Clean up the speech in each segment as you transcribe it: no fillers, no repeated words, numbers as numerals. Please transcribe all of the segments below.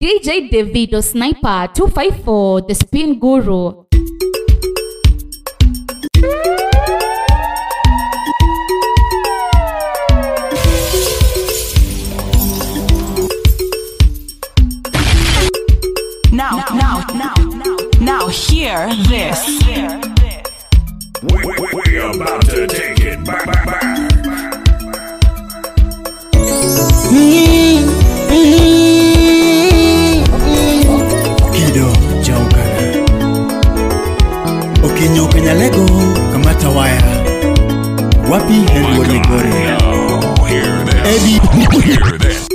DJ Davido Sniper 254, the Spin Guru. Now hear this. We about to take it back. Kido Jaukana Okinyo Kenyalego Kamata waya Wapi Henry Migori. Hear this. Eddie. Hear this.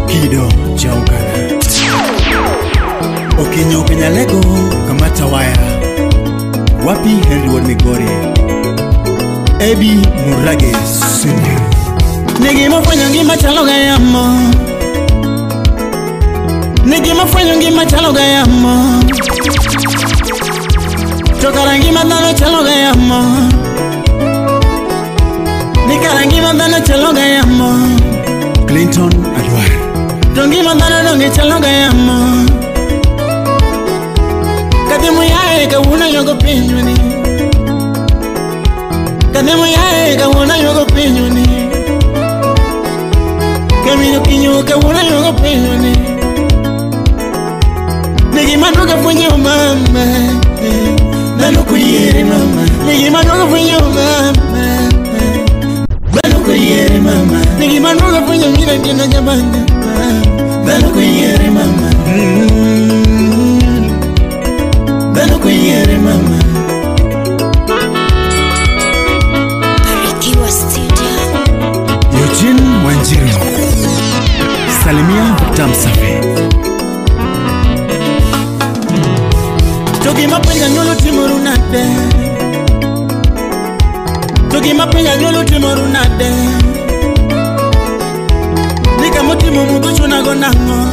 Kido Jaukana Okinyo Kenyalego Kamata waya Wapi Henry Migori. Ebi Murage Senior. Nigimafwenyo ngima chalo ga yamo. Nigimafwenyo ngima chalo ga yamo. To kara ngima dhano chalo ga yamo. Ni kara ngima dhano chalo ga yamo. Clinton Adwar. To ngima dhano donge chalo ga yamo. Kadhi muyae kawuono yogo pinywani. Kadhi muyae kawuono yogo pinywani. Kamino kinyo kawuono yogo pinywani. Nigima duogo fwenyo mama. Dhano koyiere mama. Nigima duogo fwenyo mama. Dhano koyiere mama. Nigima duogo fwenyo mina tieno jabanga. Dhano koyiere mama. Dhano koyiere mama. Barikiwa Studio. Eugene Wanjiru. Salimia Victor Msafi. To gima penja nyuolo timoru nade. To gima penja nyuolo timoru nade. Ni kama otimo mudho chunago nang'o.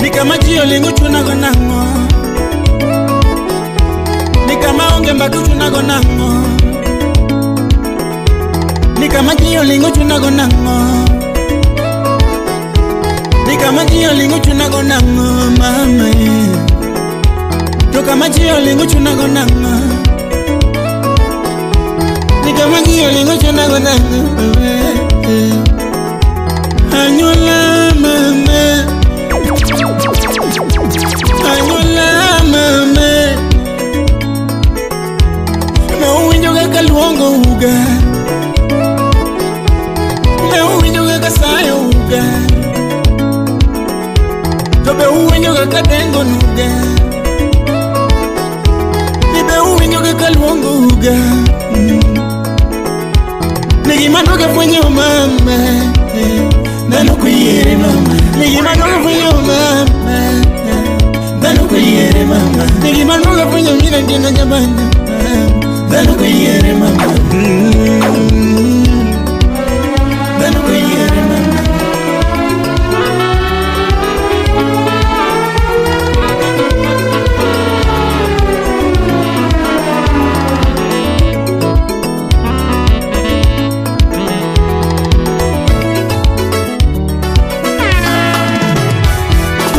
Ni kama ji oling'o chunago nang'o. Ni kama onge mbaka chunago nang'o. Ni kama ji oling'o chunago nang'o. Ni kama ji oling'o chunago nang'o mama. To kama ji oling'o chunago nang'o. Ni kama ji oling'o chunago nang'o. Anyuola mama. Anyuola mama. Ne uwinjo kaka luongo uga. Ne uwinjo kaka sayo uga. To be uwinjo kaka dengo nuga. Ni be uwinjo kaka luongo uga. Ni gima duogo fwenyo mama. Dhano koyiere mama. Ni gima duogo fwenyo mama. Dhano koyiere mama. Ni gima duogo fwenyo mina tieno jabanga. Dhano koyiere mama. Dhano koyiere mama.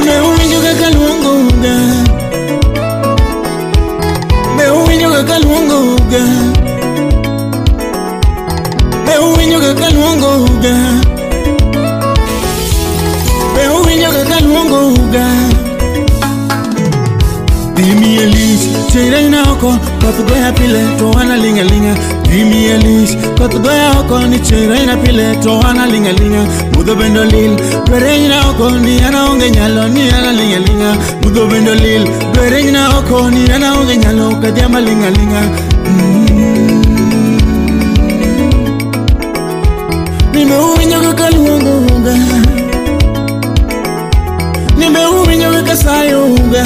Me uwinjo kaka luongo uga. Me uwinjo kaka luongo uga. Me uwinjo kaka luongo uga. Me uwinjo kaka luongo uga. Dhimiye lich cherena oko koth goya pile to an aling' aling'a. Dhimiye lich koth goya oko ni cherena pile to an aling' aling'a. Mudho bende olil dwerena oko ni an aonge nyalo ni an aling' aling'a. Mudho bende olil dwerena oko ni an aonge nyalo kadhiambo aling' aling'a. Ni be uwinjo kaka luongo uga. Ni be uwinjo kaka sayo uga.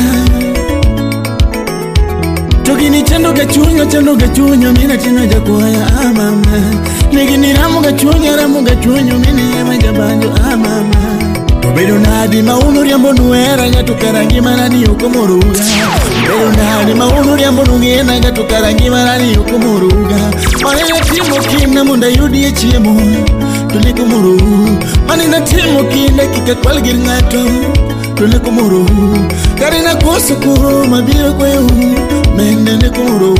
To gini chando ga chunyo mina tino jakwaya ah mama. Ni gini ramo ga chunyo mini ema jabanjo ah mama. Bedo nadi ma unu riambo nuera nyatukara ngimana ni okomoruga. Bedo nadi ma unu riambo nungena nyatukara ngimana ni okomoruga. Manena timo kinda mondo ayudie chiemo to ne komoro. Manena timo kinda kik akwal gir ng'ato to ne komoro. Kare nakoso koro mabiro kweyou mende ne komoro.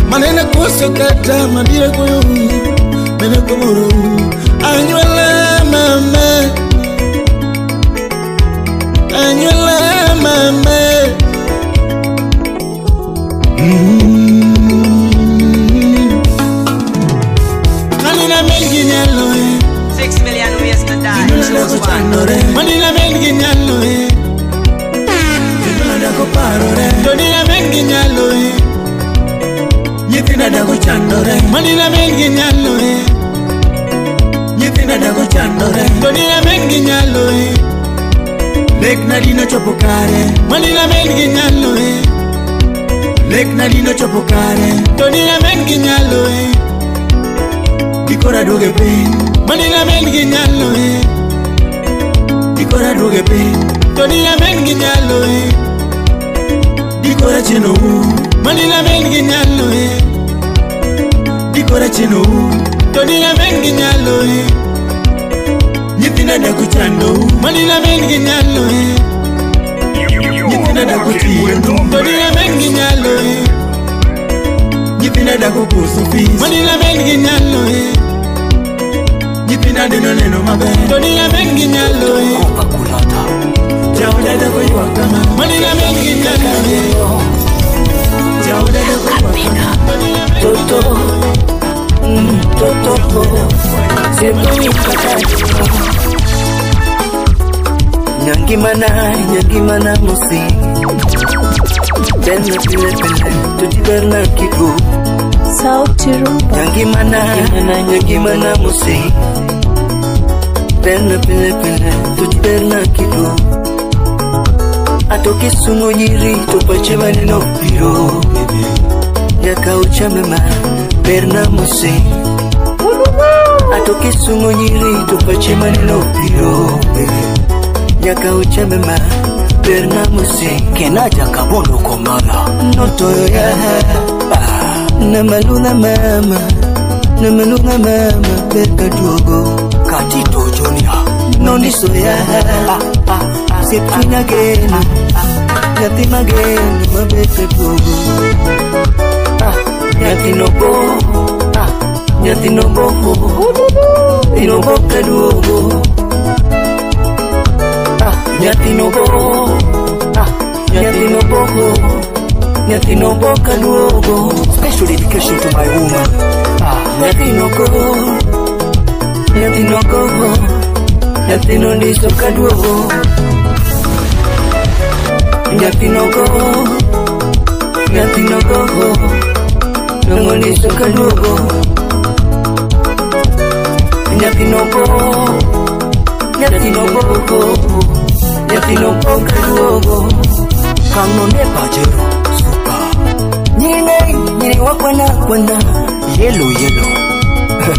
Manena koso kata mabiro kweyou mende komoro. Anyuola mama, anyuola mama. Manina melgi nyalo e 6 million ways to die. Choose one. Manina melgi nyalo e Nyithinda dago parore. Manina melgi nyalo e Nyithinda dago chandore. Manina melgi nyalo e Nyithinda dago chandore. Manina melgi nyalo e Lek na dino chopo kare. Manina melgi nyalo e Lek na dino chopo kare. Manina melgi nyalo e Dikora duoge piny. Manina melgi nyalo e Dikora duoge piny. Manina melgi nyalo e Dikora cheno u. Manina melgi nyalo e Dikora cheno u. Manina melgi nyalo e Nyithinda dago chando u. Manina melgi nyalo e Nyithinda dago tiyo. Manina melgi nyalo e Nyithinda dago koso fees. Manina melgi nyalo e Nyithinda dino neno maber. Manina melgi nyalo e Jaoda dago ywak kama. Manina melgi nyalo e Jaoda dago ywak kama. Toto, toto, Nyangimana, nyangimana musi. Bena pile pile, tujiberna kibu. Sauti rumba. Nyangimana, nyangimana musi. Bena pile pile, tujiberna kibu. Atoke sumo nyiri, tupache maneno piro. Nyaka uchamema, berna musi. Atoke sumo nyiri, tupache maneno piro. Nyaka uchamema, berna musi. Kenaja kabono komala Notoyo ya Namaluna mama, namaluna mama berka duogo. Katito Junior Nondiso ya Septunya geno, nyathi mageno maberka duogo. Nyathi no bo, nyathi no bo, ino bo kaduogo. Nyathi no bo, nyathi no bo, nyathi no bo kaduogo. Special dedication to my woman. Nyathi no go, nyathi no go, nyathi no ndiso kaduogo. Nyathi no go, nyathi no go, nongo ndiso kaduogo. Nyathi no go, nyathi no go, nyathi no go kaduogo. Kano ne pajero super. Nyine, nyine wakwana kwana. Yellow yellow.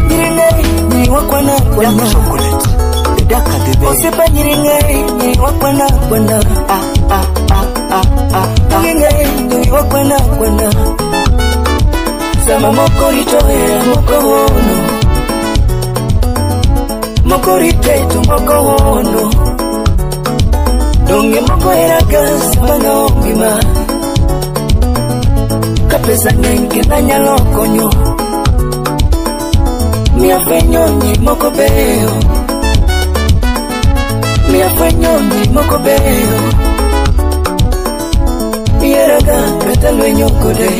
Nyine, nyine wakwana kwana. Dark chocolate. The darker the better. Osepa nyine, nyine wakwana kwana. Ah ah ah ah ah. Nyine, nyine wakwana kwana. Sama moko ritoe moko wono. Moko riteto moko wono. Donge moko eraga sama ngima. Kapesa ng'eny kendo anyalo konyo. Miya fwenyo ni moko beyo. Miya fwenyo ni moko beyo. Iheraga kata lwenyo kode.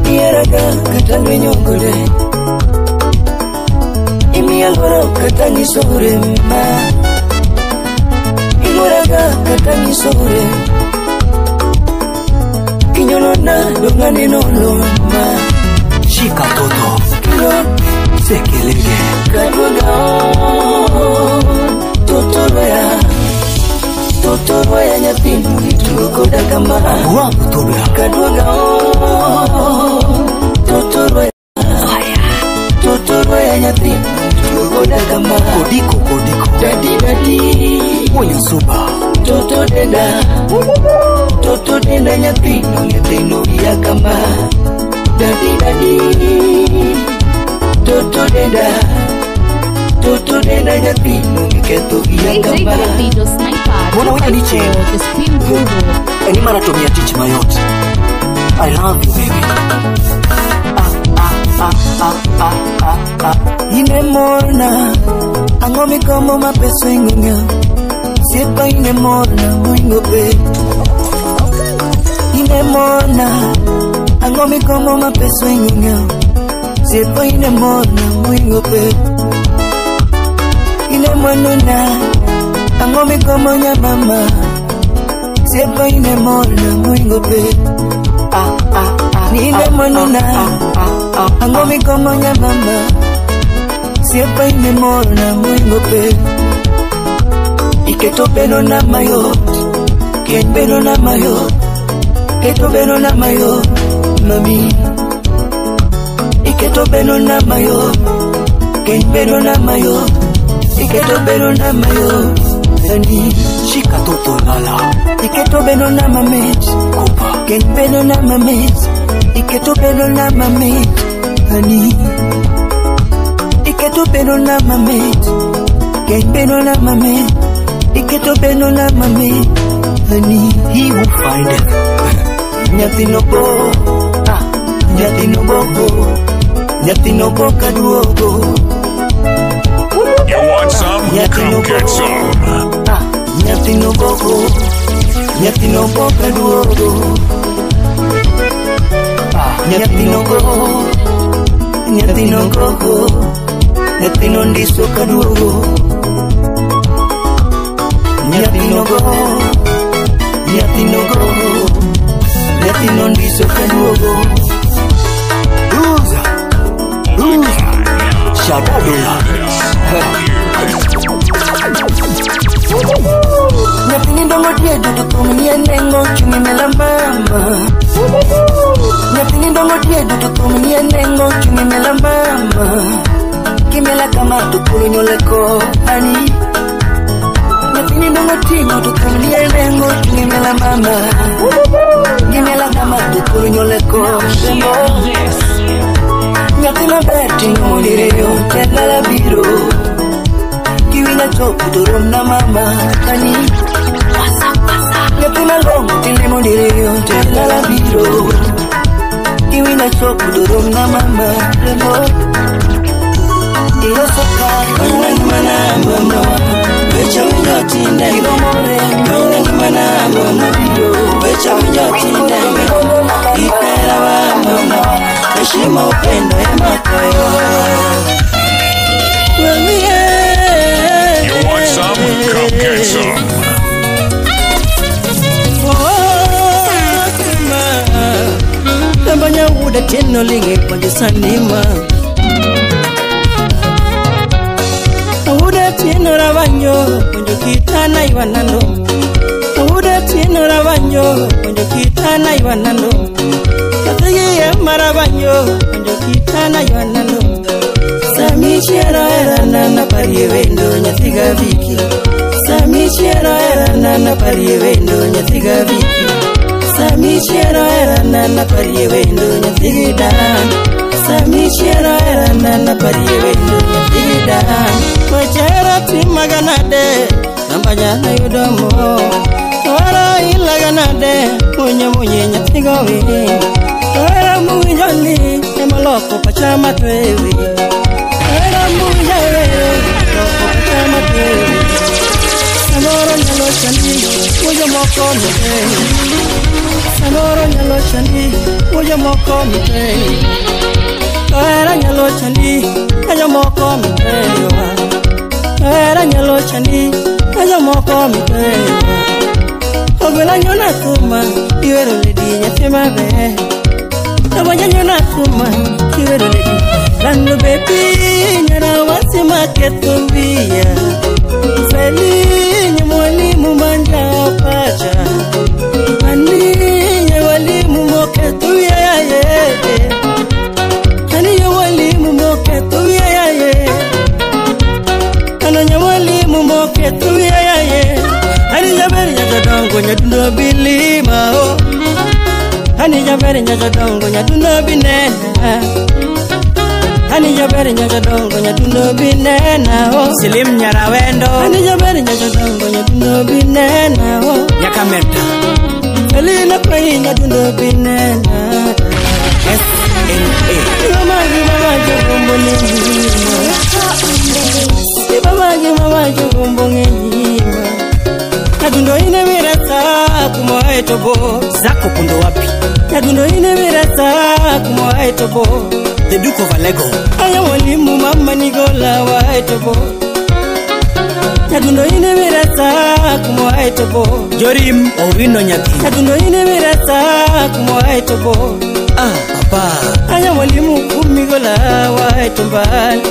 Iheraga kata lwenyo kode. Imiya luoro kata nyiso rem ma. Iluoraga kata nyiso rem. Kinyonona donga neno loma. Shika toto sekelege. Kaduoga toto roya, toto roya nyathi tugo koda kama. Wapu tobla. Kaduoga toto roya, toto roya nyathi tugo koda kama. Kodiko kodiko. Daddy daddy Mwenye suba. Toto denda. Toto denda nyathino nyathino wiya kama. Daddy daddy. Toto denda. Toto denda nyathino ngiketho wiya DJ kama. Davido Sniper Mbona wewe ni chini? 254 The Spin Guru. Eni mara tumia teach mayot. I love you baby. Ah ah ah ah ah ah. Inemorna ang'o migombo ma pesa ing'o siepa inemorna moingo bet. Inemorna ang'o migombo ma pesa ing'o siepa inemorna moingo bet. Inemwanuna ang'o migombo nya mama siepa inemorna moingo bet. Ah ah ah. Ninemwanuna ang'o migombo nya mama siepa inemorna moingo bet. Iketo beno na mayot, ken beno na mayot, keto beno na mayot, mami. Iketo beno na mayot, ken beno na mayot, iketo beno na mayot, nani. Shika toto lala. Iketo beno na mamet, Kopa. ken beno na mamet, iketo beno na mamet, nani. Iketo beno na mamet, ken beno na mamet. Iketo beno na mamet, honey. He who findeth. Nyathino bo, ah, nyathino bo, nyathino bo kaduogo. You want some? Come get some. Ah, nyathino bo, nyathino bo kaduogo. Ah, nyathino bo, nyathino bo, nyathino ndiso kaduogo. Nyathino go, nyathino go, nyathino ndiso kaduogo. Loser. Loser. Shadadola. Nyathini dongo diedo to thum nie nengo chunye mela mama. Nyathini dongo diedo to thum nie nengo chunye mela mama. Kimela kama to kuro nyoleko ani. Nyathini dongo tingo to thum nie nengo chunye mela mama. Kimela kama to kuro nyoleko rembo. Nyathi maber ting'o diriyo telala biro. Kiwinja chopo to rom na mama ani. Nyathi malong'o tilimo diriyo telala biro. Kiwinja chopo to rom na mama rembo. Iloso ka mana mama. Wecha winjo tinde iromore mana mama biro. Wecha winjo tinde ikera wa mama. Heshima upendo emakoyo. You want some? Come get some. Nambanya uda teno linge kwanjo sanima. Uda teno rabanyo kwanjo kitana iwanando. Uda teno rabanyo kwanjo kitana iwanando. Kathiye marabanyo kwanjo kitana iwanando. Samichiero era nana parie wendo nyathiga viki. Samichiero era nana parie wendo nyathiga viki. Samichiero era nana parie wendo nyathiga dan. Samichiero era nana parie wendo nyathiga dan. Wechero timaganade nambanya yudomo. Tora ilaganade munye munye nyathiga wi. Tora munyoni emaloko pachama twewi. Samoro nyalo chandi, wuoyo moko mite. Samoro nyalo chandi, wuoyo moko mite. Tohera nyalo chandi, wuoyo moko mite. Tohera nyalo chandi, wuoyo moko mite. Ogwela nyona kuma, iwero ledi nyathi maber. Ogwela nyona kuma, iwero ledi. Lando baby, nyara wasi maketumbia. Feli mwalimu manja pacha. Ani mwalimu moketumbia ye. Ani mwalimu moketumbia ye. Ano mwalimu ye Ani jaberi nyajodongo nyadundo bilima o Ani jaberi nyajodongo nyadundo binena Ani jaberi nyajodongo nyadundo binena o Silim Nyarawendo Ani jaberi nyajodongo nyadundo binena o Nyakameta Elina kwa nyadundo binena SNA Mama jogombo ngenyima Nyadundo ine mirasa kumoe tobo Zako pundo wapi Nyadundo ine mirasa kumoe tobo The Duke of Alego Aya mwalimu mama nigola wae tobo Nyadundo ine mirasa kumoe tobo Jorim Owino Nyathi Nyadundo ine mirasa kumoe tobo Ah papa Aya mwalimu kumigola wae tombali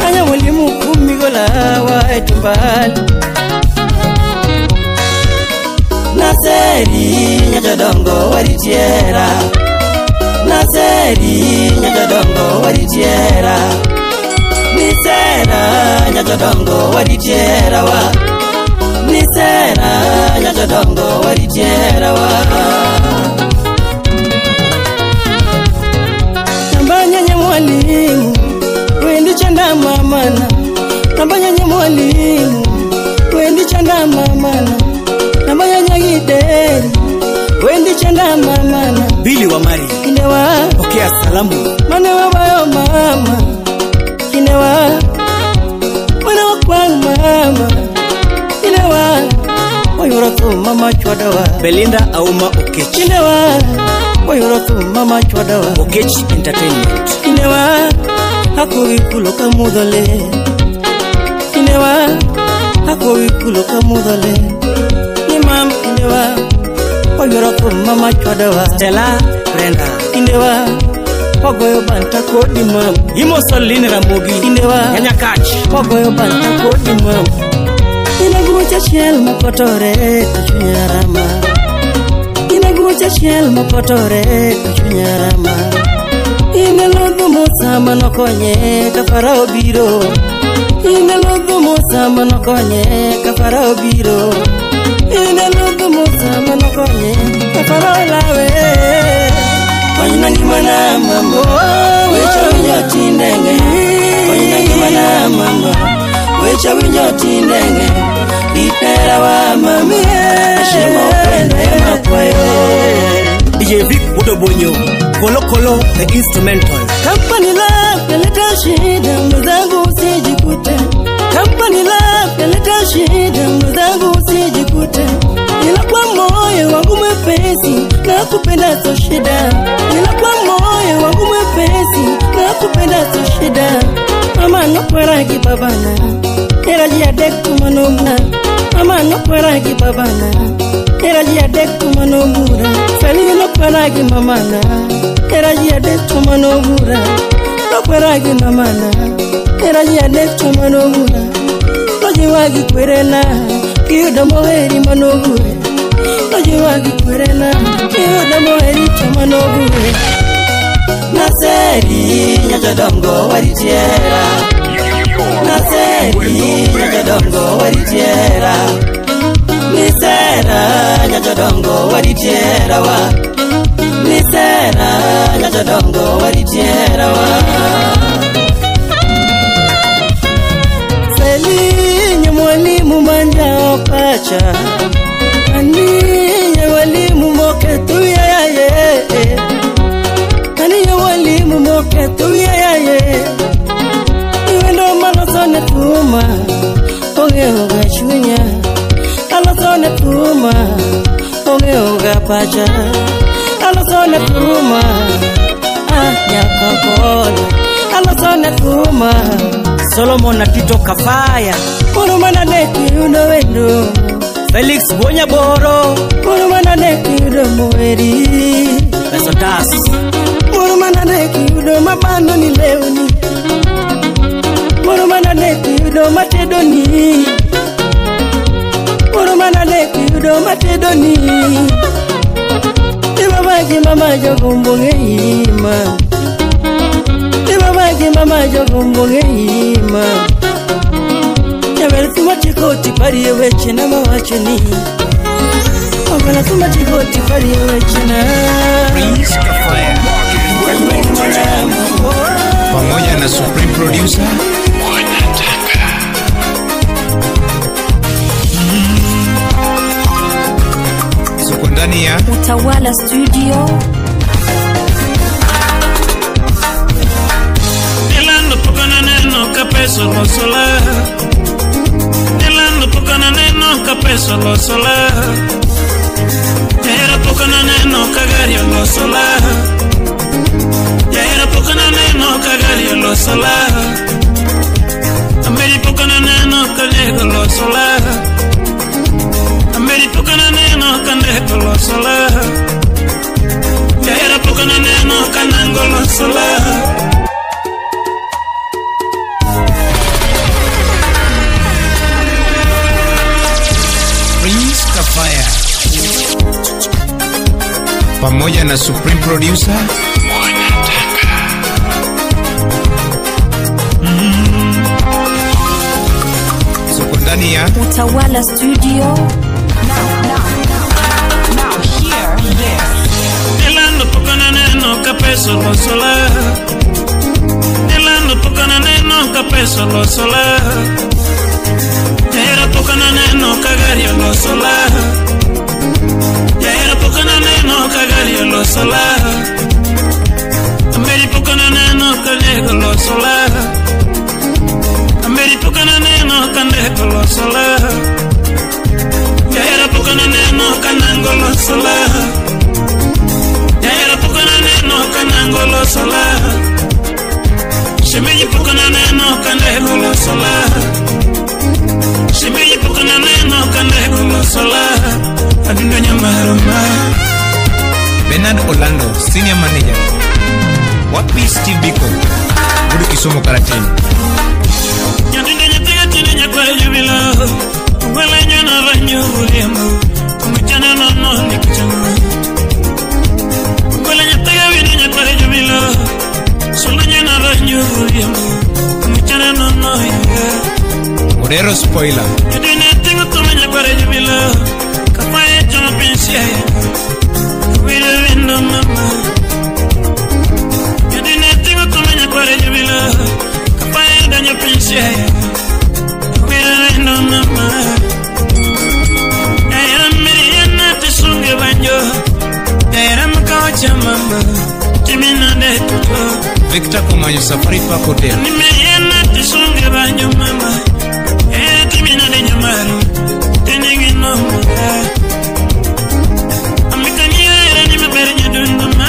Aya mwalimu kumigola wae tombali Naseri nyajodongo waritiera Naseri nyajodongo waritiera Nisera nyajodongo waritiera wa Nisera nyajodongo waritiera wa Nambanya mwalimu wendi chanda mamana Nambanya mwalimu wendi chanda mamana Nambanya nyagideri wendi chanda mamana Bili wa Mari Kinewa pokea salamu Mane wa bayo mama Kinewa Mane wa kwa mama Kinewa Wayura tu mama chwadawa Belinda Auma Okech Kinewa Wayura tu mama chwadawa Okech Entertainment Kinewa Hakuwikulo kamudhole Kinewa Hakuwikulo kamudhole Ni mam kinewa Wayura tu mama chwadawa Stella Brenda Kinewa Wagoyo banta kodi mam Imoso Lin Ramogi Kinewa Nyanyakach Wagoyo banta kodi mam Inagumocha chiel mapotore to chunya rama Inagumocha chiel mapotore to chunya rama Inelodho Musa manokonye ka Farao biro Inelodho Musa manokonye ka Farao biro Inelodho Musa manokonye ka Farao lawe Konyna ngimana mama wecha winjo tindenge Konyna ngimana mama wecha winjo tindenge Ipera wa mami ashema upendo ema kwayo DJ Vic Budobonyo Kolo Kolo the instrumental Company love yaleta shida mwenzangu usijikute Company love yaleta shida mwenzangu usijikute Ila kwa moyo wangu mwepesi na kupenda so shida Ila kwa moyo wangu mwepesi na kupenda so shida Mama nokwera kibabana Erajia dek manomna Mama nokwera kibabana Erajia dek manomura Feli nokwera kimamana Erajia dek manomura Nokwera kimamana Erajia dek manomura Nojiwagi kwerena Kiyudo moheri manogure Nojiwagi kwerena Kiyudo moheri chamanogure Naseri nyajodongo waritiera Naseri nyajodongo waritiera Nisera nyajodongo waritiera wa Nisera nyajodongo waritiera wa Seli mwalimu manja opacha Ani mwalimu moketu ya ye Ani mwalimu moketu ya ye Iwendo malosone tuma Onge oga chunya Alosone tuma Onge oga pacha Alosone tuma Ah nyakakola Alosone tuma Solomon na Tito Kafaya Murumana neki uno wendo Felix Bonyaboro Murumana neki uno mweri Pesotas Murumana neki uno mabano ni leoni Murumana neki uno matedoni Murumana neki uno matedoni Ibabagi mama jogombo ngeima Ibabagi mama jogombo ngeima Nyaber tuma koti pari weche na mawacheni. Ogola thumba chikoti pari weche na. Prince Kafaya pamoja na Supreme Producer Mwanataka. Suko ndani ya Utawala Studio. Nilando pokana neno kapeso lo sola. Nilando pokana neno kapeso lo sola. Era pokana neno kagario lo sola. Era pokana neno kagario lo sola. Ameri pokana neno kanego lo sola. Ameri pokana neno kanego lo sola. Era pokana neno kanango lo sola. Prince Kafaya pamoja na Supreme Producer Mwanataka. Suko ndani ya Utawala Studio. Now hear this. Nilando pokana neno kapeso lo sola. Nilando pokana neno kapeso lo sola. Era pokana neno kagario lo sola. Era pokana neno kagario lo sola. Ameri pokana neno kanego lo sola. Ameri pokana neno kanego lo sola. Era pokana neno kanango lo sola. Era pokana neno kanango lo sola. Shemeji pokana neno kanego lo sola. Shemeji pokana neno kanego lo sola. Adundo nyamaroma. Bernard Orlando, Senior Manager. Wapi Steve Biko, Budu Kisumu Karatini. Nyatinde nyatega tine nyakwa jubilo. Wala nyana banyo uliambo. Kumchana nono nikichana. Wala nyatega vini nyakwa jubilo. Solo nyana banyo uliambo. Kumchana nono ya. Odero spoiler. Nyatinde tingo tumenya kwa jubilo. Kafaye chono pinsia ya. Wile windo mama. Nyatinde tingo tumenya kwa jubilo. Kafaye danyo pinsia ya. Wile windo mama. Era miriana tisunge banjo. Era mkawacha mama. Timina de tuto. Victor Komanyo Safari Park Hotel. Nimeyana tisunge banjo mama. Timina de nyamaru. Teningi no mama. Amikania era ni mabere nyadundo mama.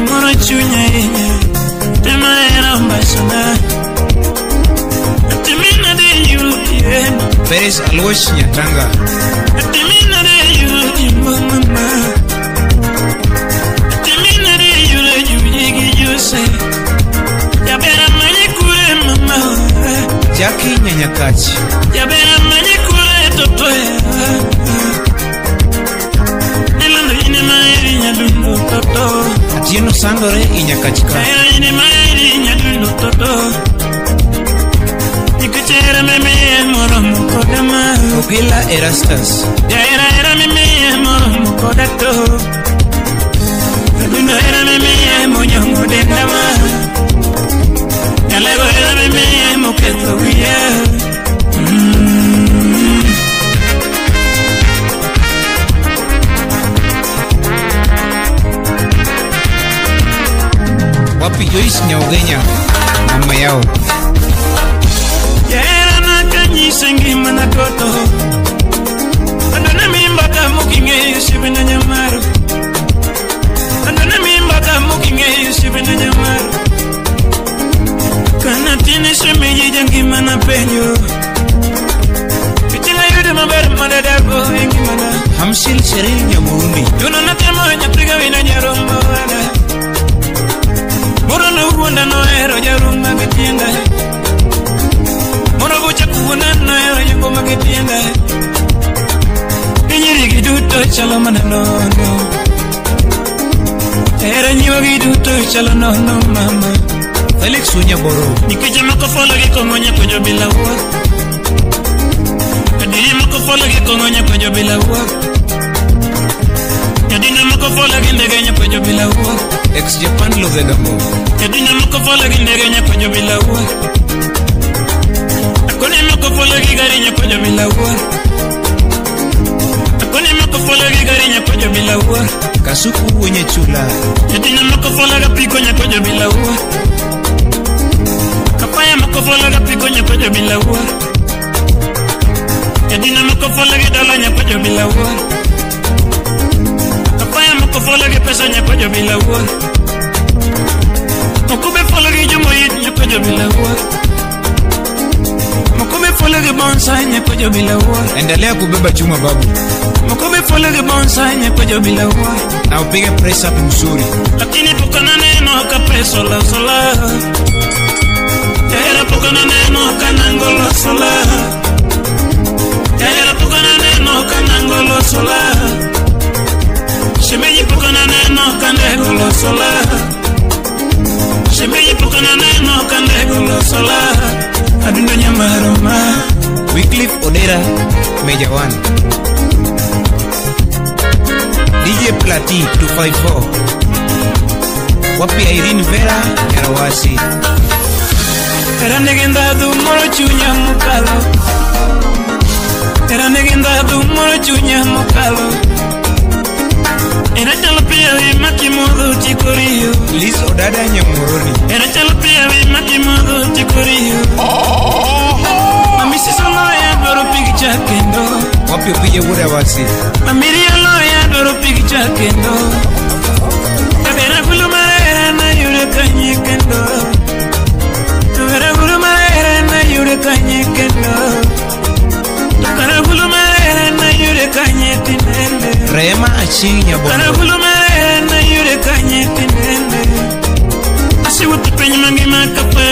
Moro chunya inya. Tema era mbasana. Timina de yuti. Perez Alois Nyatanga. Timina de yuti mama. Timina de yuti yuti yuse. Yabera manyikure mama. Jackie Nyanyakachi. Yabera manyikure toto. Nilando ine maeri nyadundo toto. Atieno Sandore inyakachika. Era ine maeri nyadundo toto. Nikachera meme moromo kodama. Ogila Erastus. Era era meme moromo kodato. Adundo era meme monyongo dendama. Nyalego era meme moketho wiya. Wapi Joyce Nyaugenya, mama yao. Era nakanyise ngima na toto. Andona mimba kamukinge sibina nyamaro. Andona mimba kamukinge sibina nyamaro. Kana tine shemeji jangima na penyo. Pichila yude maber madadago ngima na. Hamsil Sheril Nyamurundi. Yuno natemo nyapiga wina nyarombo wada. Moro no wuonda no ero jarumba gitienda. Moro gocha kuona no ero jangoma gitienda. Inyiri giduto chalo mana nono. Era nyiwa giduto chalo nono mama. Felix Unyaboro. Nikech moko folo gi kong'o nyako jobila wuoth. fola gi kong'o nyako jobila wuok. Nyadina moko fola gi ndege nyako jobila wuok. Ex Japan Love Gambo. Nyadina moko fola gi ndege nyako jobila wuok. Akoni moko fola gi gari nyako jobila wuok. Akoni moko fola gi gari nyako jobila wuok. Kasuku wenye chula. Nyadina moko fola ga piko nyako jobila wuok. Kapaya moko fola ga piko nyako jobila wuok. Nyadina moko fola gi dola nyako jobila wuok. Kapaya moko fola gi pesa nyako jobila wuok. Mokube fola gi jomoyit nyako jobila wuok. Mokube fola gi bonsai nyako jobila wuok. Endelea kubeba chuma babu. Mokube fola gi bonsai nyako jobila wuok. Na upige press up mzuri. Lakini pokana neno ka peso la sola. Era pokana neno kanangolo sola. Era pokana neno kanangolo sola. Shemeji pokana neno kanegolo sola. Shemeji pokana neno kanegolo sola. Adundo nyamaroma. Wycliffe Odera, Major 1. DJ Plati 254. Wapi Irene Vera Karawasi. Era negenda du moro chunya mukalo. Era negenda du moro chunya mukalo. Era chalo pia vi makimodo chikorio. Liz Odada Nyamuroni. Era chalo pia vi makimodo chikorio. Mami si solo ya doro pigicha kendo. Wapi upige wuda wasi. Mami riolo ya doro pigicha kendo. Tabera gulu marera na yure kanye kendo. Tabera gulu marera na yure kanye kendo. Tabera gulu marera na yure kanye tinende. Rema Achieng Nyabondo. Tabera gulu marera na yure kanye tinende. Asiwuoth piny mangima kafe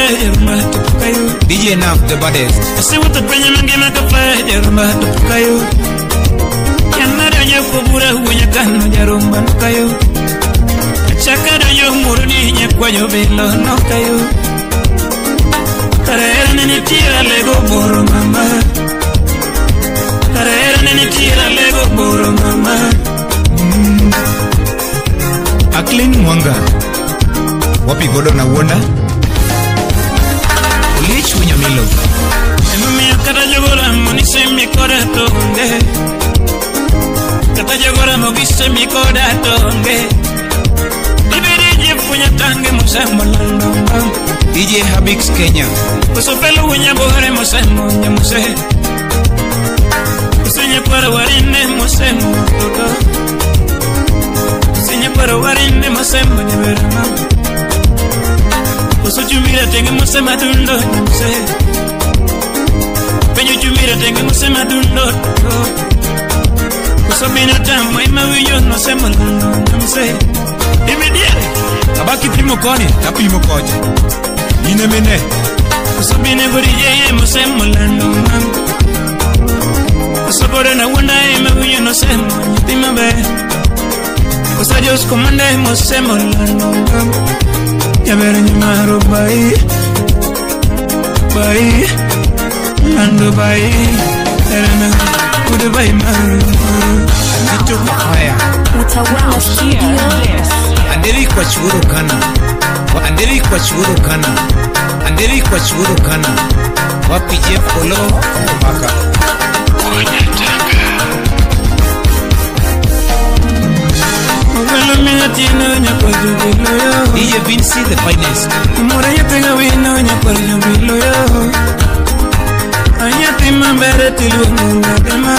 ma tokayo. DJ Naf the baddest. Asiwuoth piny mangima kafe ma tokayo. Yanara nyakobura wunya kano jarumba nokayo. Achaka donjo muruni nyakwayo belo nokayo. Tarera nene tira lego boro mama. Tarera nene tira lego boro mama. Aklin Mwanga. Wapi godo na wuonda. Ulich Wunyamilo. Emomiyo kata jogoramo ni semi koda to onge. Kata jogoramo gi semi koda to onge. Ibedi jifunya tange musemo lando. DJ Habix Kenya. Koso pelo wunya bore musemo nyamuse. Kusenye kwara warine musemo toto. Kusenye kwara warine musemo nyaberama. Koso chumira tenge musema dundo nyamuse. Penyo chumira tenge musema dundo. Koso binadamu ima wiyo nosemo lando nyamuse. Immediately. Abaki pimo koni, tapimo kocha. Ine mene. Koso bine gori yeye musemo lando mam. Koso bore na wunda ima wiyo nosemo nyathima be. Koso Dios komande musemo lando mam. Yabere nyamaro bai. Bai. Lando bai. Erana kude bai maru. Anito Kafaya. Utawala Studio. Anderi kwa churo kana. Anderi kwa churo kana. Anderi kwa churo kana. Wapi Jeff Olo Maka. DJ Vinci the finest. Muraya pega wino nyako jobilo yo. Anyati mambere tilu ndema.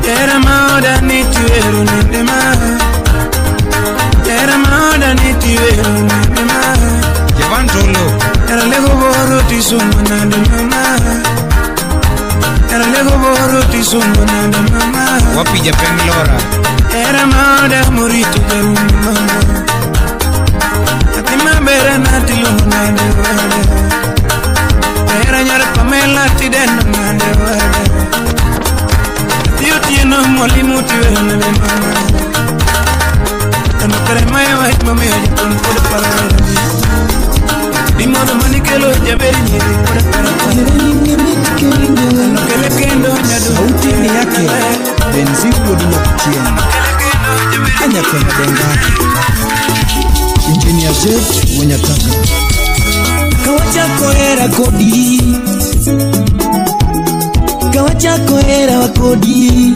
Era maoda ni tuero ndema. Era maoda ni tuero ndema. Javan Tolo. Era lego boro tisumo na mama. Era lego boro tisumo na mama. Wapi Japan Lora. Era maoda morito garu mama. Atima bere na tilu na ndema. Era nyar Pamela tidena na ndema. Tiyo no mwalimu tiwe na mama. Tano kare mayo hait mame hajiton koda para. Bimodo manikelo jaberi nyiri koda para. Tano kele kendo nyar Christopher Nyadenga. Engineer Jeff Wenyatanga. Kawachako hera kodi. Kawachako hera wakodi.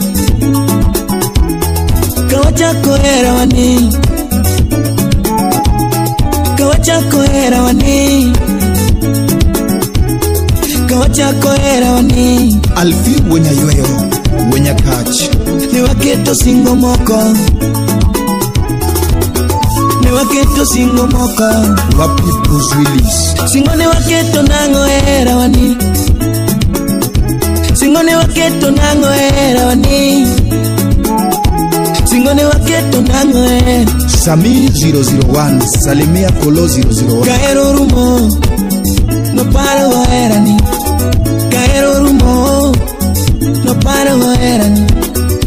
Kawachako hera wani. Kawachako hera wani. Kawachako hera wani. Alfi Wenyayweyo Wenyakach. Ne waketo singo moko. Ne waketo singo moko. Wapi Bruce Willis. Singo ne waketo nango hera wani. Singo ne waketo nango hera wani. Singo ne waketo nango hera. Sami 001 Salimia Kolo 001. Kaero rumo no paro hera ni. Kaero rumo no paro hera ni.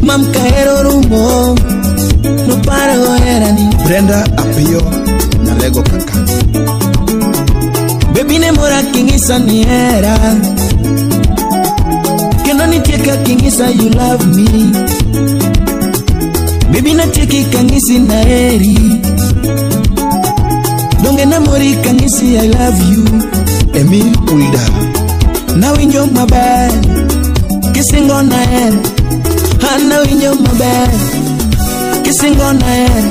Mam kaero rumo no paro hera ni. Brenda Apio na Lego Kakan. Baby ne mora kingisa ni hera. Kendo nitieka kingisa you love me. Baby na cheki kangisi na heri. Donge na mori kangisi I love you. Emil Ulda. Na winjo maber kisingo na heri. Ana winjo maber kisingo na heri.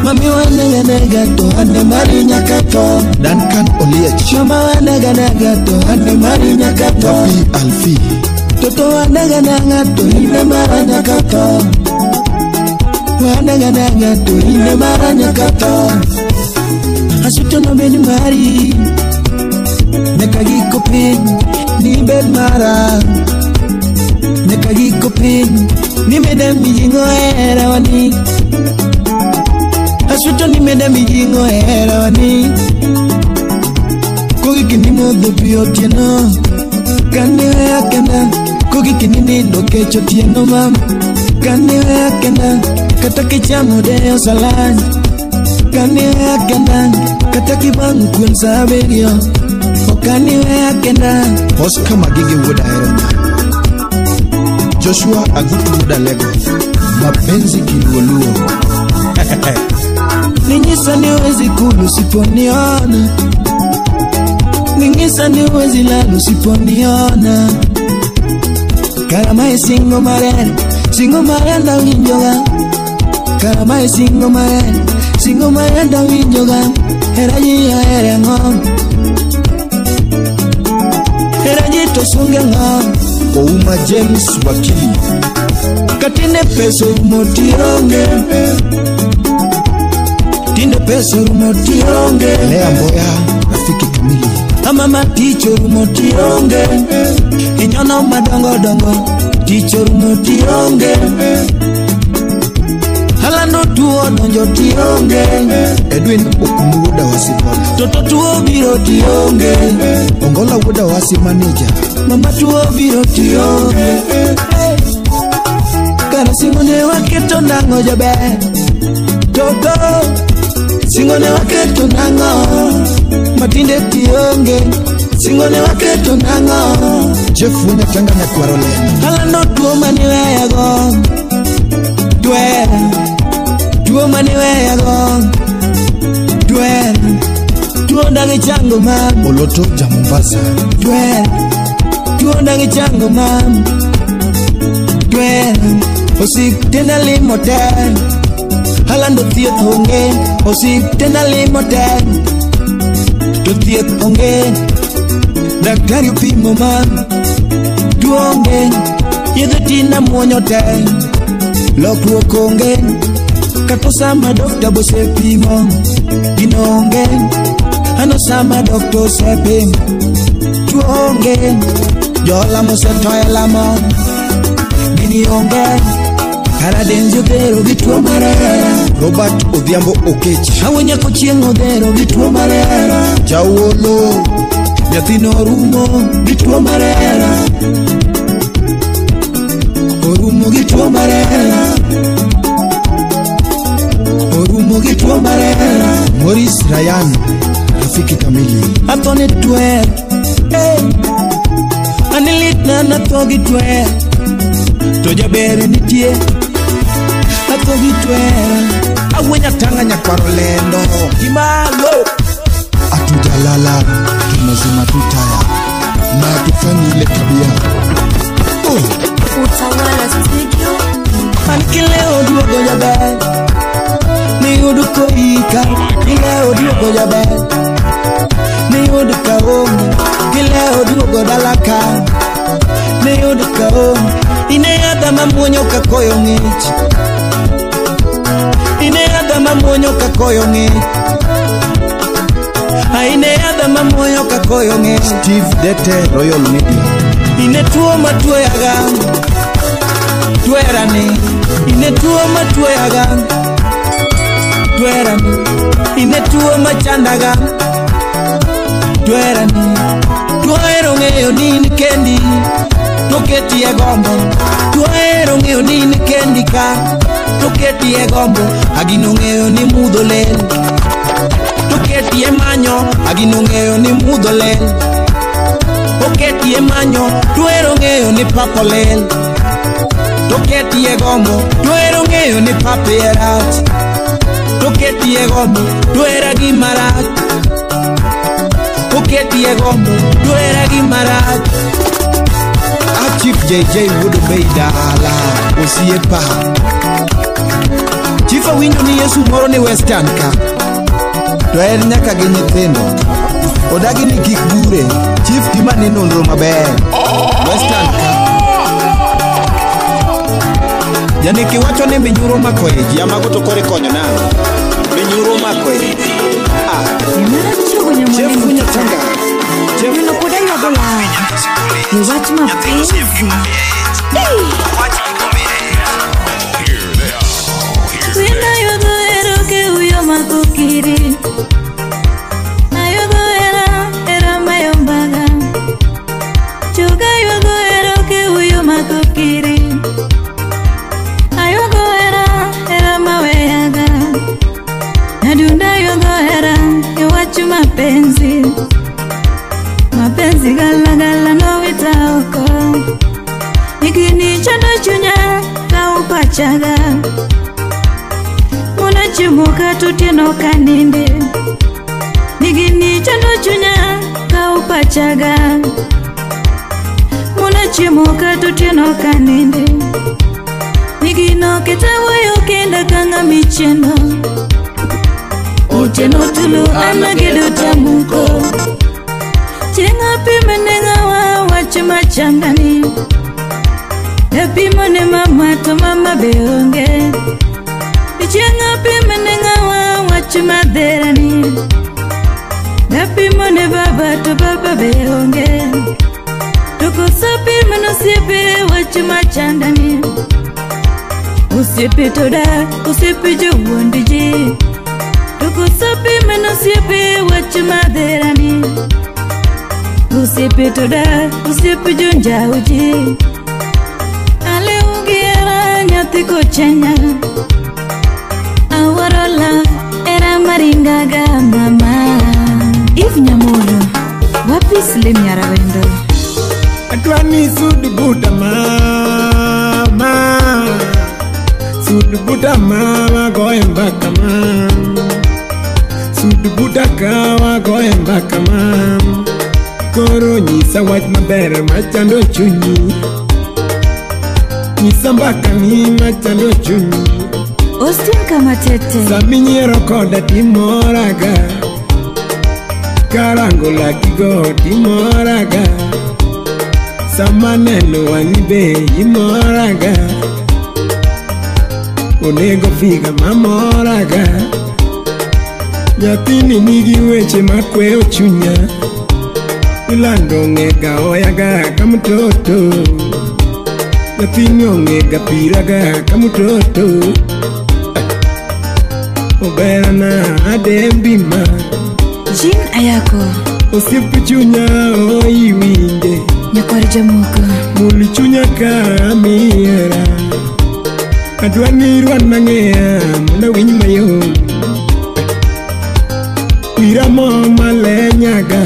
Mami wanega nega to ane mari nyakato. Duncan Oliech. Mama wanega nega to ane mari nyakato. Wapi Alfi. Toto wanega nega to ine mara nyakato. Wanega nega to ine mara nyakato. Asuto no bed mari. Nyaka giko piny ni bed mara. Nyaka giko piny ni meda mijingo hera wani. Asuto ni meda mijingo hera wani. Kogik ni modho pi otieno. Kane weya kenda. Kogik ni nindo kech otieno mam. Kane weya kenda. Kata kichamo deyo salan. Kane weya kenda. Kata kibang'o kuon sa abiriyo. Okani weya kenda. Oscar Magige wuod Ahero. Joshua Agutu wuod Alego. Mapenzi kiluoluo. Ninyisa ni huwezi kula usiponiona. Ninyisa ni huwezi lala usiponiona. Karama singo marera, singo marera winjoga. Karama singo marera, singo marera winjoga. Hera ji hera ng'o. Hera ji to sunge ng'o. Ouma James Wakili. Katinde pesa orumo tionge. Tinde pesa orumo tionge. Lea Mboya rafiki kamili. Mama tich orumo tionge. Inyono madongo dongo tich orumo tionge. Halando tuo donjo tionge. Edwin Okumu wuod Awasi Bola. Toto tuo biro tionge. Ongola wuod Awasi manager. Mama tuo biro tionge. Kara singo ne waketo nang'o jaber. Toto singo ne waketo nang'o. Matinde tionge. Singo ne waketo nang'o. Jeff Wenyatanga nyakwaro len. Halando tuo maniweyago. Twera. Tuo maniweyago. Twera. Tuo dagi chango mam. Oloto ja Mombasa. Twera. Tuo dagi chango mam. Twera. Osiptenda limo te. Halando thieth onge. Osiptenda limo te. To thieth onge. Daktari opimo mam. Tuo onge. Yedhe tinda muonyo te. Lokruok onge. Kata sama dokta bosepimo. Gino onge. Ano sama dokta osepimo. Tuo onge. Jolamo osetho e lamo. Gini onge. Kara denzi odhero gi tuo mar hera. Robert Odhiambo Okech. Awo nyako chieng' odhero gi tuo mar hera. Jawolo. Nyathino orumo gi tuo mar hera. Orumo gi tuo mar hera. Orumo gi tuo mar hera. Maurice Ryan rafiki kamili. Atho ne twer. Hey. An litna natho gi twer. To jaber nitie. Atho gi twer. Awenya tanga nyakwaro lendo. Kimalo. Atujalala, tumezima tutaya. Na tufanyi ile tabia. Oh. Utawala Studio. Ankileo duogo jaber. Ni uduko ika. Kileo duogo jaber. Ni uduka omi. Kileo duogo dalaka. Ni uduka omi. Ine adama muonyo kakoyo ng'ich. Ine adama muonyo kakoyo ng'ich. Aine adama muonyo kakoyo ng'ich. Steve Dete Royal Media. Ine tuo matuoyaga. Twerani. Ine tuo matuoyaga. Twerani. Ine tuo machandaga. Twerani. Tuero ng'eyo ni kendi. Toketi e gombo. Tuero ng'eyo ni kendi ka. Toketi e gombo. Agino ng'eyo ni mudho lel. Toketi e manyo. Agino ng'eyo ni mudho lel. Toketi e manyo. Tuero ng'eyo ni papo lel. Toketi e gombo. Tuero ng'eyo ni papi e rach. Toketi e gombo. Tuera gi marach. Toketi e gombo. Tuera gi marach. Chief JJ Wuod Bei dala osiepa. Chief awinjo ni Yesu moro ni Western ka. To en nyaka gi nyithindo. Odagi ni kik gure. Chief timane nonro maber. Western ka. Janiki wacho ni minyuro mako e ji. Amago to kore konyo na. Minyuro mako e. Ah. Chief Kunyatanga. Chief Ni wach mapenzi. Wina yogoero ke uyo makokiri. Ayogoera era mayombaga. Chuga yogoero ke uyo makokiri. Ayogoera era maweaga. Nadunda yogoera yo wach mapenzi. Mapenzi gala gala no wita oko. Ikini chando chunya ka upachaga. Muna chimuka tutieno kaninde. Ikini chando chunya ka upachaga. Muna chimuka tutieno kaninde. Nikino ketawo kenda kanga micheno. Otieno tulu anagedo tamuko. Chenga pime nenga wa wache machangani. Epimo ne mama to mama beonge. Chenga pime nenga wa wache maderani. Epimo ne baba to baba beonge. Tukosa pime no sipe wache machandani. Usipe toda usipe juwondiji. Tukosa pime no sipe wache maderani. Usipe toda, usipe junja uji. Ale ugiera nyati kochenya. Awarola era maringaga mama. If nyamoro, wapi slim yarawendo. Atwani sudu buta mama. Sudu buta mama goemba kama. Sudu buta kawa goemba kama. Koro nyisa wach maber machando chunyi. Nyisa mbaka ni machando chunyi. Austin Kamatete. Saminyiero koda timoraga. Karango lakigo timoraga. Sama neno wang'i be imoraga. Onego figa mamoraga. Nyathini nigi weche makweyo chunya. Ilando ong'ega oyaga ka mtoto. Nyathini ong'ega piraga ka mtoto. Oberana adembi ma. Jean Ayako. Osiep chunya oiwinje. Nyakwar jamoko. Mul chunya ka miera. Adwa ni irwana ng'eya mondo awinj mayom. Wira mo malenyaga.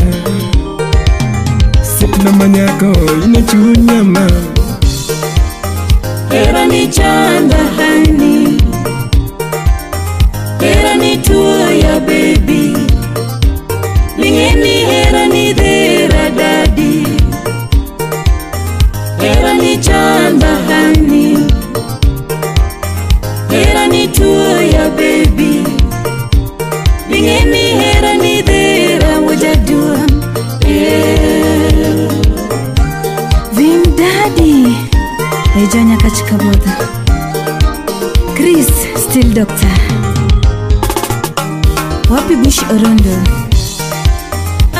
Sipna manyako ine chunya ma. Era ni chanda hani. ni chanda hani, hera ni tuya baby, bingeni hera ni dera wajadua. Vim daddy, ejanya kachikaboda. Chris still doctor. Wapi Bush Orondo.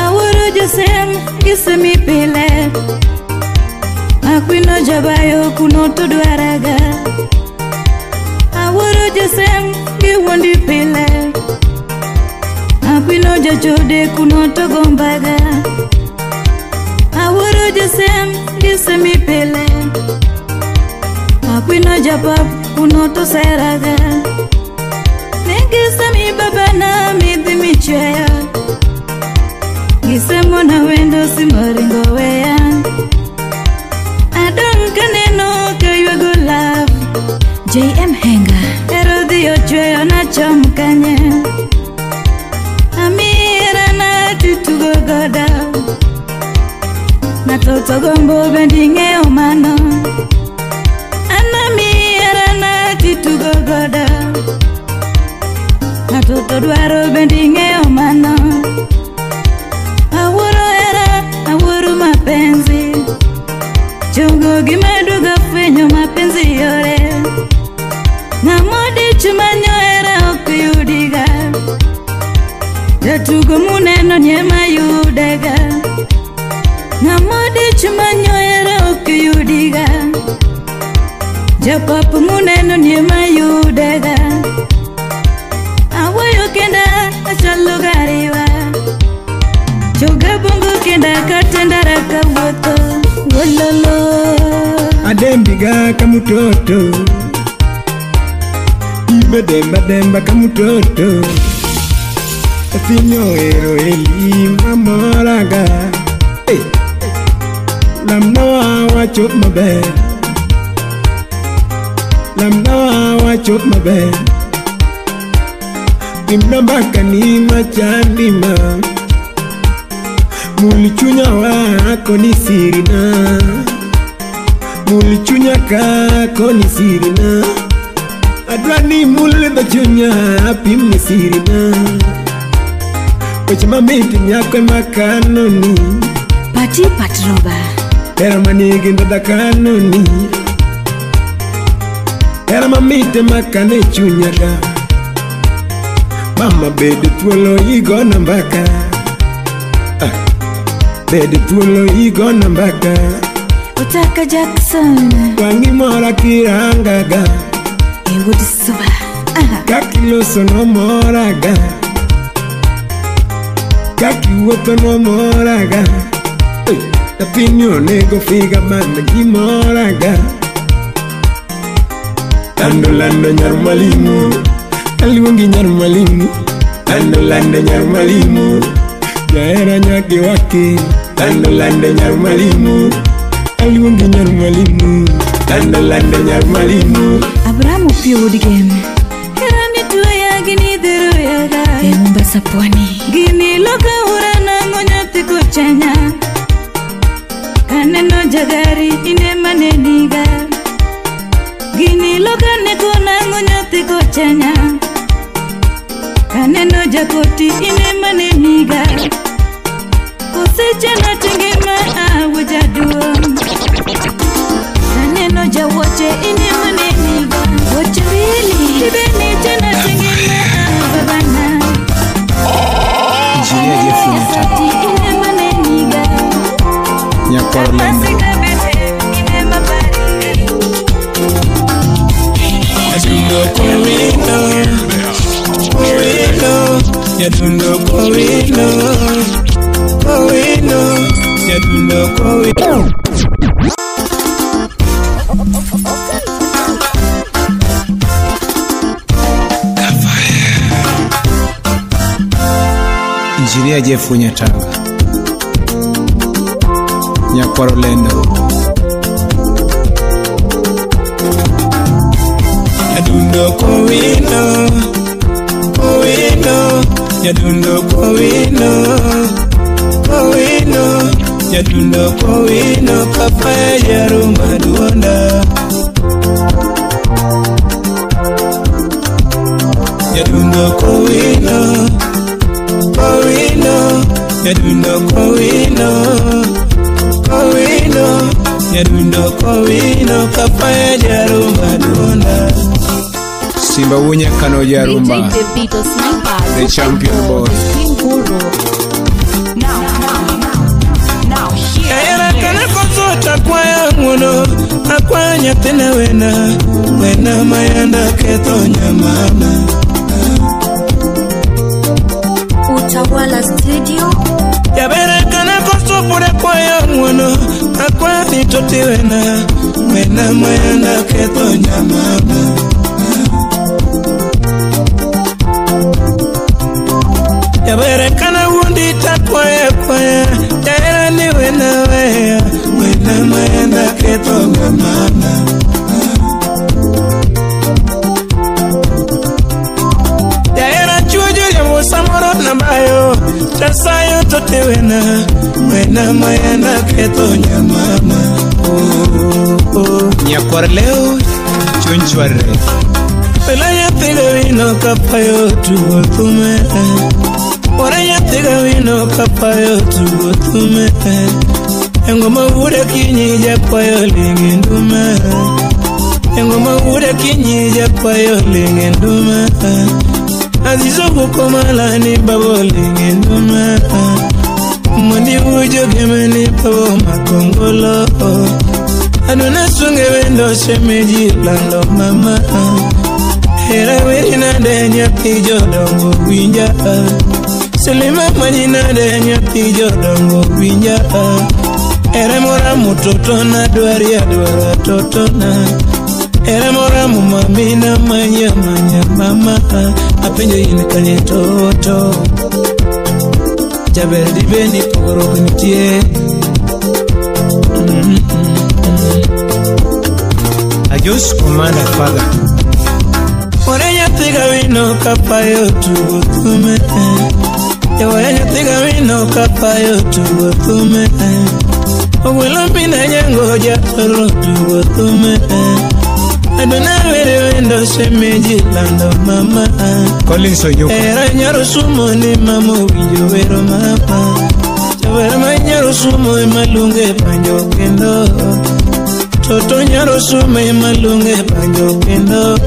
Awuro josem gisemi pile. Akwino jabayo kuno to dwaraga. Awuro josem giwuondi pile. Akwino jachode kuno to gombaga. Awuro josem gisemi pile. Akwino japap kuno to seraga. Gisemi baba na midhi michweya. Gisemo na wendo simoringo weya. Adong kaneno kaywago love. JM Henga. Ero dhi ochweyo na chom kanye. Amira na tutugo goda. Na toto gombo bendi ng'eyo mano. Anamira na tutugo goda. Toto dwaro bendi ng'eyo mano. Awuoro hera, awuoro mapenzi. Chogo gimaduogo fwenyo mapenzi yore. Ng'amodich manyo hera ok yudiga. Jatugo muneno ni ema yudega. Ng'amodich manyo hera ok yudiga. Japap muneno ni ema yudega. Awuoyo kenda achalo gariwa. Choga bongo kenda katendara kawuotho. Wololo. Adembiga kamutoto. Ibe demba demba kamutoto. Afinyo ero eli mamoraga. Hey. Lamna wacho maber. Lamna wacho maber. Imnambaka ni machandima. Mulichunya wako ni sirina. Mulichunya kako ni sirina. Adwani mulidho chunya apim ni sirina. Weche mamit nyako ema kanoni. Pati patroba. Hera manigi ndhadha kanoni. Hera mamit ema kane chunya ga. Mama bed thuolo igona mbaka. Bed thuolo igona mbaka. Otaka Jackson. Wang'i mora kirangaga. Ewuod Suba. Kakiloso nomoraga. Kakiwuotho nomoraga. Nyathini onego figa mana gimoraga. Lando lando nyar mwalimu. Aluongi nyar mwalimu. Lando lando nyar mwalimu. Jahera nyagi wake. Lando lando nyar mwalimu. Aluongi nyar mwalimu. Lando lando nyar mwalimu. Abraham Opio wuod Gem. Hera ni tuoya gini dhero yaga. E Mombasa pwani. Gini loka ura nang'o nyathi kochanya. Kaneno jagari ine maneniga. Gini loka neko nang'o nyathi kochanya. Kaneno jakoti ine maneniga. Kosechana tingima awo jaduong'. Kaneno jawuoche ine maneniga. Wuoche mbili tibeni chana tingima awo babana. Injinia Jeff Nyatanga. Ine maneniga. Nyakwar Lendo. Nyadundo kowino, kowino, nyadundo kowino, kowino, nyadundo kowino. Injinia Jeff Nyatanga. Nyakwar Lendo. Nyadundo kowino, kowino, nyadundo kowino, kowino, nyadundo kowino, papa yaro maduong'. kowino kapaya jarumba dunda. Simba wunya kano jarumba. DJ Davido Sniper, the champion boy. Spin Guru. Now here. Era kana kosota kwaya ngono akwanya tena wena wena mayanda ketonya mama. Utawala Studio. Yabere kana kosopure kwaya ngono akwani toti wena wena mayanda ketonya mama. Yabere kana wundi takwaya kwaya era ni wena wea wena mayanda ketonya mama. Era chujo ya musamoro na bayo chasayo tote wena wena mayanda ketonya mama. Oh, oh. Nyakwar leo chunchware. Pela nyathiga wino kapayo tugo thume. Ora nyathiga wino kapayo tugo thume. Engoma wude kinyi jakwayo lingi ndume. Engoma wude kinyi jakwayo lingi ndume. Azizo kukomala ni babo lingi ndume. Mwandi ujo gemeni babo makongolo. Aduna sunge wendo shemeji lando mama. Hera weri nade nyathi jodongo winja. Selima manyi nade nyathi jodongo winja. Era mora mutotona dwari adwara totona. Era mora mumamina manya manya mama. Apenjo in kanye toto. Jaber dibeni pogruok nitie. Ajos Commander Father. Ore nyathiga wino kapayo tugo thume. Ore nyathiga wino kapayo tugo thume. Ogwelo mina nyango jatoro tugo thume. Adona were wendo shemeji lando mama. Collins Oyuka. Era nyaro sumo ni mama winjo wero mama. Jawera ma nyaro sumo ema lunge banjo kendo. Toto nyaro sumo ema lunge banjo kendo.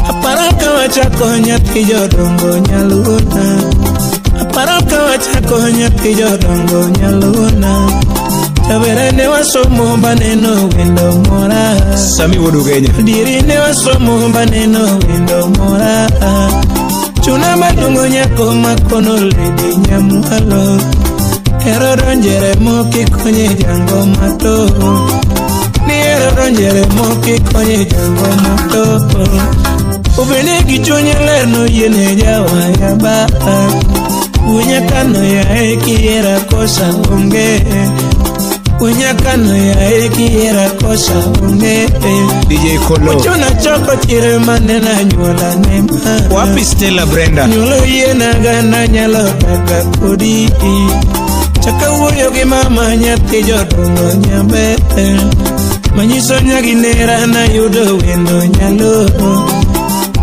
Aparaka wachako nyathi jodongo nyaluna. Aparaka wachako nyathi jodongo nyaluna. Jawera ne wasomo baneno wendo mora. Sami Wodugenya. Diri ne wasomo baneno wendo mora. Chuna madungo nyako makono ledi nyamualo. Ero donjere moki konye jango mato. Ni ero donjere moki konye jango mato. Ubene kichunye lerno yene jawa ya ba. Unyakano ya ekiera kosa onge. Unyakano ya ekiera kosa onge. DJ Kolo. Uchuna choko chire manena nyuola nema. Wapi Stella Brenda. Nyuolo yiena gana nyalo taka kodi. Chaka wuoyo gi mama nyathi jodongo nyambe. Manyiso nyagi nera na yudo wendo nyalo.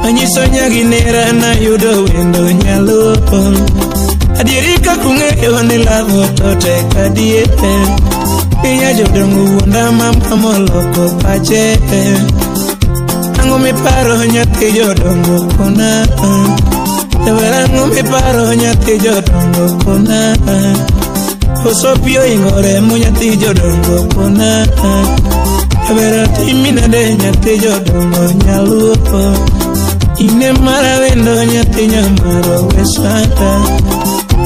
Manyiso nyagi nera na yudo wendo nyalo. Adieri kakung'eyo ni lavo to tek adier. Inya jodongo wuonda mama moloko pache. Ang'o miparo nyathi jodongo kona. Jawera ang'o miparo nyathi jodongo kona. Koso pi oingore mo nyathi jodongo kona. Jawera timi nade nyathi jodongo nyaluo. Ine mara wendo nyathi nyamaro wesanda.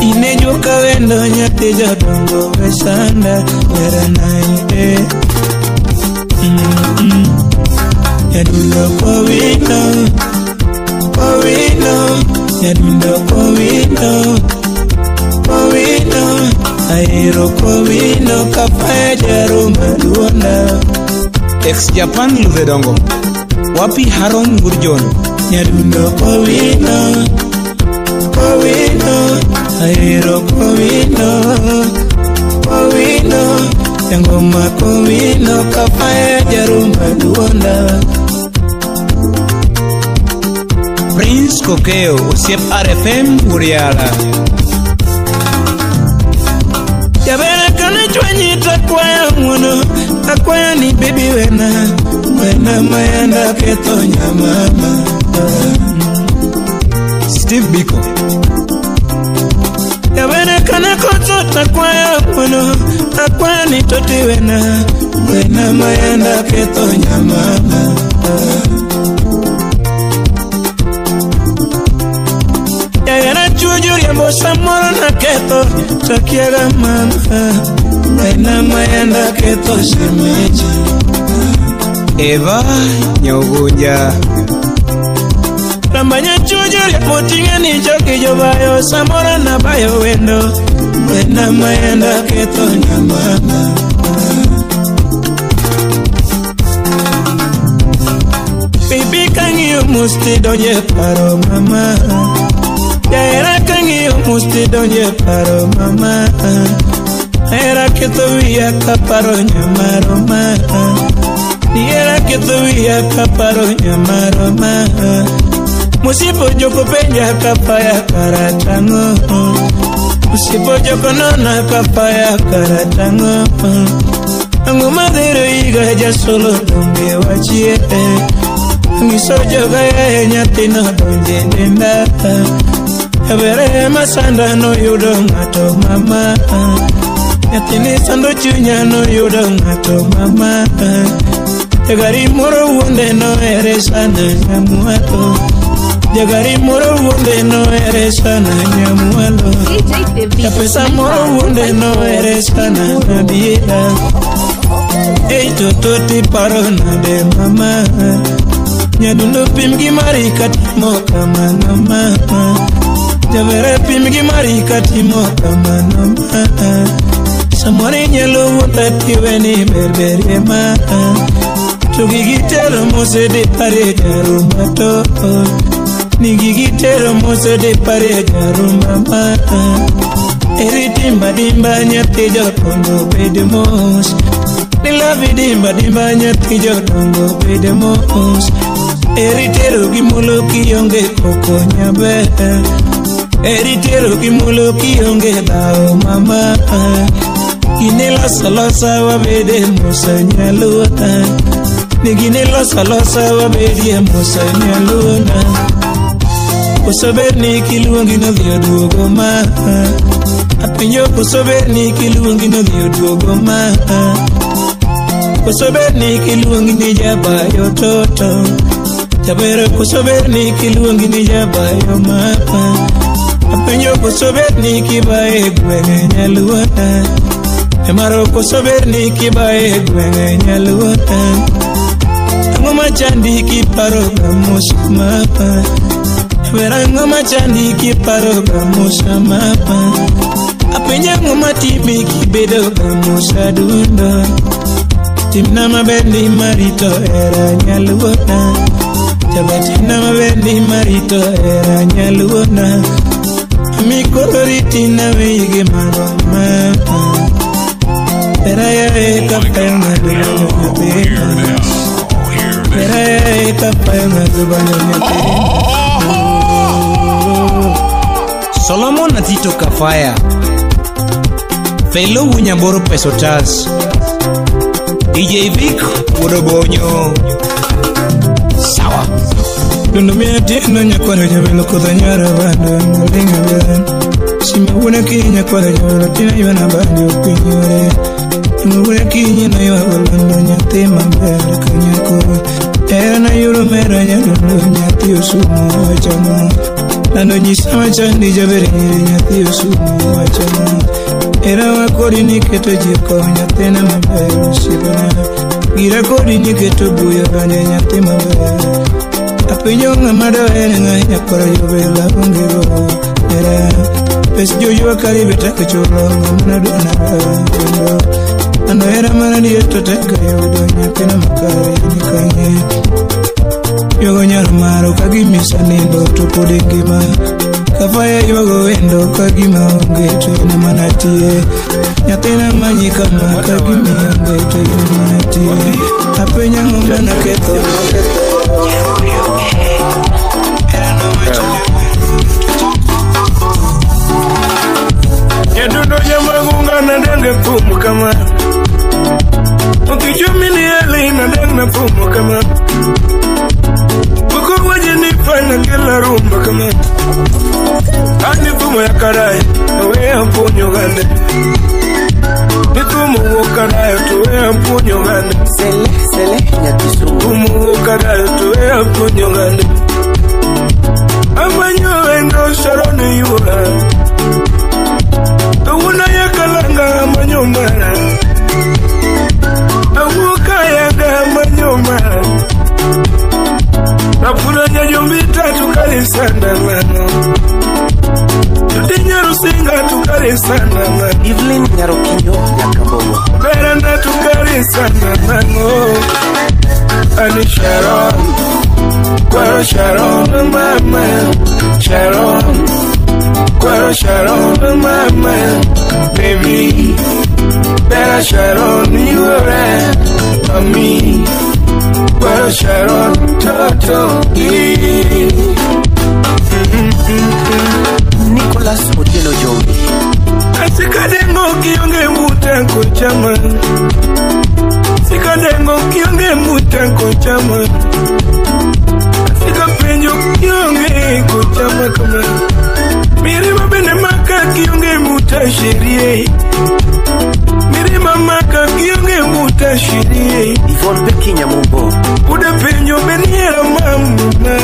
Ine juoka wendo nyathi jodongo wesanda. Wera nae. Nyadundo kowino, kowino. Nyadundo kowino, kowino. Ahero kowino kapaya jarumba duonda. Ex Japan Ludhedongo. Wapi Haron Gurjon. Nyadundo kowino, kowino. Ahero kowino, kowino. Jangoma kowino kapaya jarumba duonda. Prince Kokeo osiep RFM Uriala. Jabere kane chwanyi takwayo ng'uono. Akwaya ni baby wena wena mayanda ketho nyamama. Steve Biko. Yawena kana koto takwaya mono. Akwaya ni toti wena wena mayanda ketho nyamama. Yawena chujo riambo samoro na ketho takiaga mama. Wena mayanda ketho shemeji. Eva Nyogunja. Rambanya chujo riambo tinga ni joki jobayo samoro na bayo wendo. Wena mayanda ketho nyamama. Baby kangiyo musti donye paro mama. Yaera kangiyo musti donye paro mama. Era ketho wiya kaparo nyamaro ma. Era ketho wiya kaparo nyamaro ma. Musipo joko penja kapaya karatango. Musipo joko nona kapaya karatango. Angu madhero iga jasolo donge wachie. Ngiso joga ya nyathino donje denda. Ebere masanda no yudo ng'ato mama. Nyathini sando chunya no yudo ng'ato mama. Jagari moro wuonde no ere sana nyamwalo. Jagari moro wuonde no ere sana nyamwalo. Japesa moro wuonde no ere sana nadiera. Ei toto ti paro nade mama. Nyadundo pim gi mari katimo kamano mama. Jabere pim gi mari katimo kamano mama. Samoro inyalo wuotho tiweni berberie ma. To gigi tero mose de pare jaruma to. Ni gigi tero mose de pare jaruma ma. Eri dimba dimba nyathi jodongo bed mos. Nilavi dimba dimba nyathi jodongo bed mos. Eri tero gi mulo kionge koko nyaber. Eri tero gi mulo kionge dhao mama. Gine loso losa wabede musa nyaluota. Ni gine loso losa wabede musa nyaluona. Koso ber ni kiluongi nodhi oduogo ma. Apenjo koso ber ni kiluongi nodhi oduogo ma. Koso ber ni kiluongi ni jabayo toto. Jabero koso ber ni kiluongi ni jabayo ma. Apenjo koso ber ni kibaye gwenge nyaluota. Emaro koso ber ni kibaye gwenge nyaluota. Ang'o machandi kiparo ga mos mapa. Ber ang'o machandi kiparo ga mos mapa. Apenjo ang'o matimi kibedo ga mos adundo. Timna maber ni marito era nyaluota. Jaber timna maber ni marito era nyaluona. Ami koro ritina wigi maroma. Pera ya e kapayo ng'ado nyathina. Pera ya e kapayo ng'ado nyathina. Solomon Atito Kafaya. Felo Wunyamboro Pesotas. DJ Vic Wodobonyo. Sawa. Dundo mia tieno nyakwaro jabelo kodho nyaro bando ngalinga ben. Sima wuone kinyi nyakwaro jabelo tina ywana bando pinyore. Sima wuone kinyi no ywago londo nyathi maber ka nyako. Era na yudo mera nyadundo nyathi osumo wachamo. Lando nyisa machandi jaber nyiri nyathi osumo wachamo. Era wakodi niketo jiko nyathina maber osiepna. Gira kodi niketo buya donje nyathi maber. Apenjo ng'ama doher ng'a nyakwaro jobela onge go. Era pes joywa karibe tek chulo ng'ama nadwa kendo. Ano hera mana dier to tek yudo nyathina makare ni kanye. Ywago nyar maro ka gimisa nindo to pod ingima. Kafaya ywago wendo ka gima onge to in mana tie. Nyathina manyi kama ka gima onge to in mana tie. Apenjo ang'o mana ketho. Nyadundo jamagunga na denge kum kama. Ukichwa thumo kama. Moko waje ni fana kila rumba kama. Ani thumo ya karai, we apunyo gande. Ni thumo wo karai, to we apunyo gande. Sele, sele, nyakisu. Thumo wo karai, to we apunyo gande. Amanyo endo Sharon yura. Tawuna ya kalanga amanyo mara. Awuka yaga amanyo mara. Napura nyajombita tukali sana mano. Tudinya rusinga tukali sana mano. Evelyn Nyarokinyo Nyakabogo. Beranda tukali sana mano. Ani Sharon. Kwaro Sharon mama. Sharon. Kwaro Sharon mama. Baby. Bera Sharon yure. Mami. Kwaro Sharon toto. Nicholas Otieno Jogi. Asikadengo kionge muta kochama. Sikadengo kionge muta kochama. Sikapenjo kionge kochama kama. Mirima bene maka kionge muta sherie. Mirima maka kionge muta sherie. Yvonne Becky Nyamumbo. Uda penjo beniera mamu na.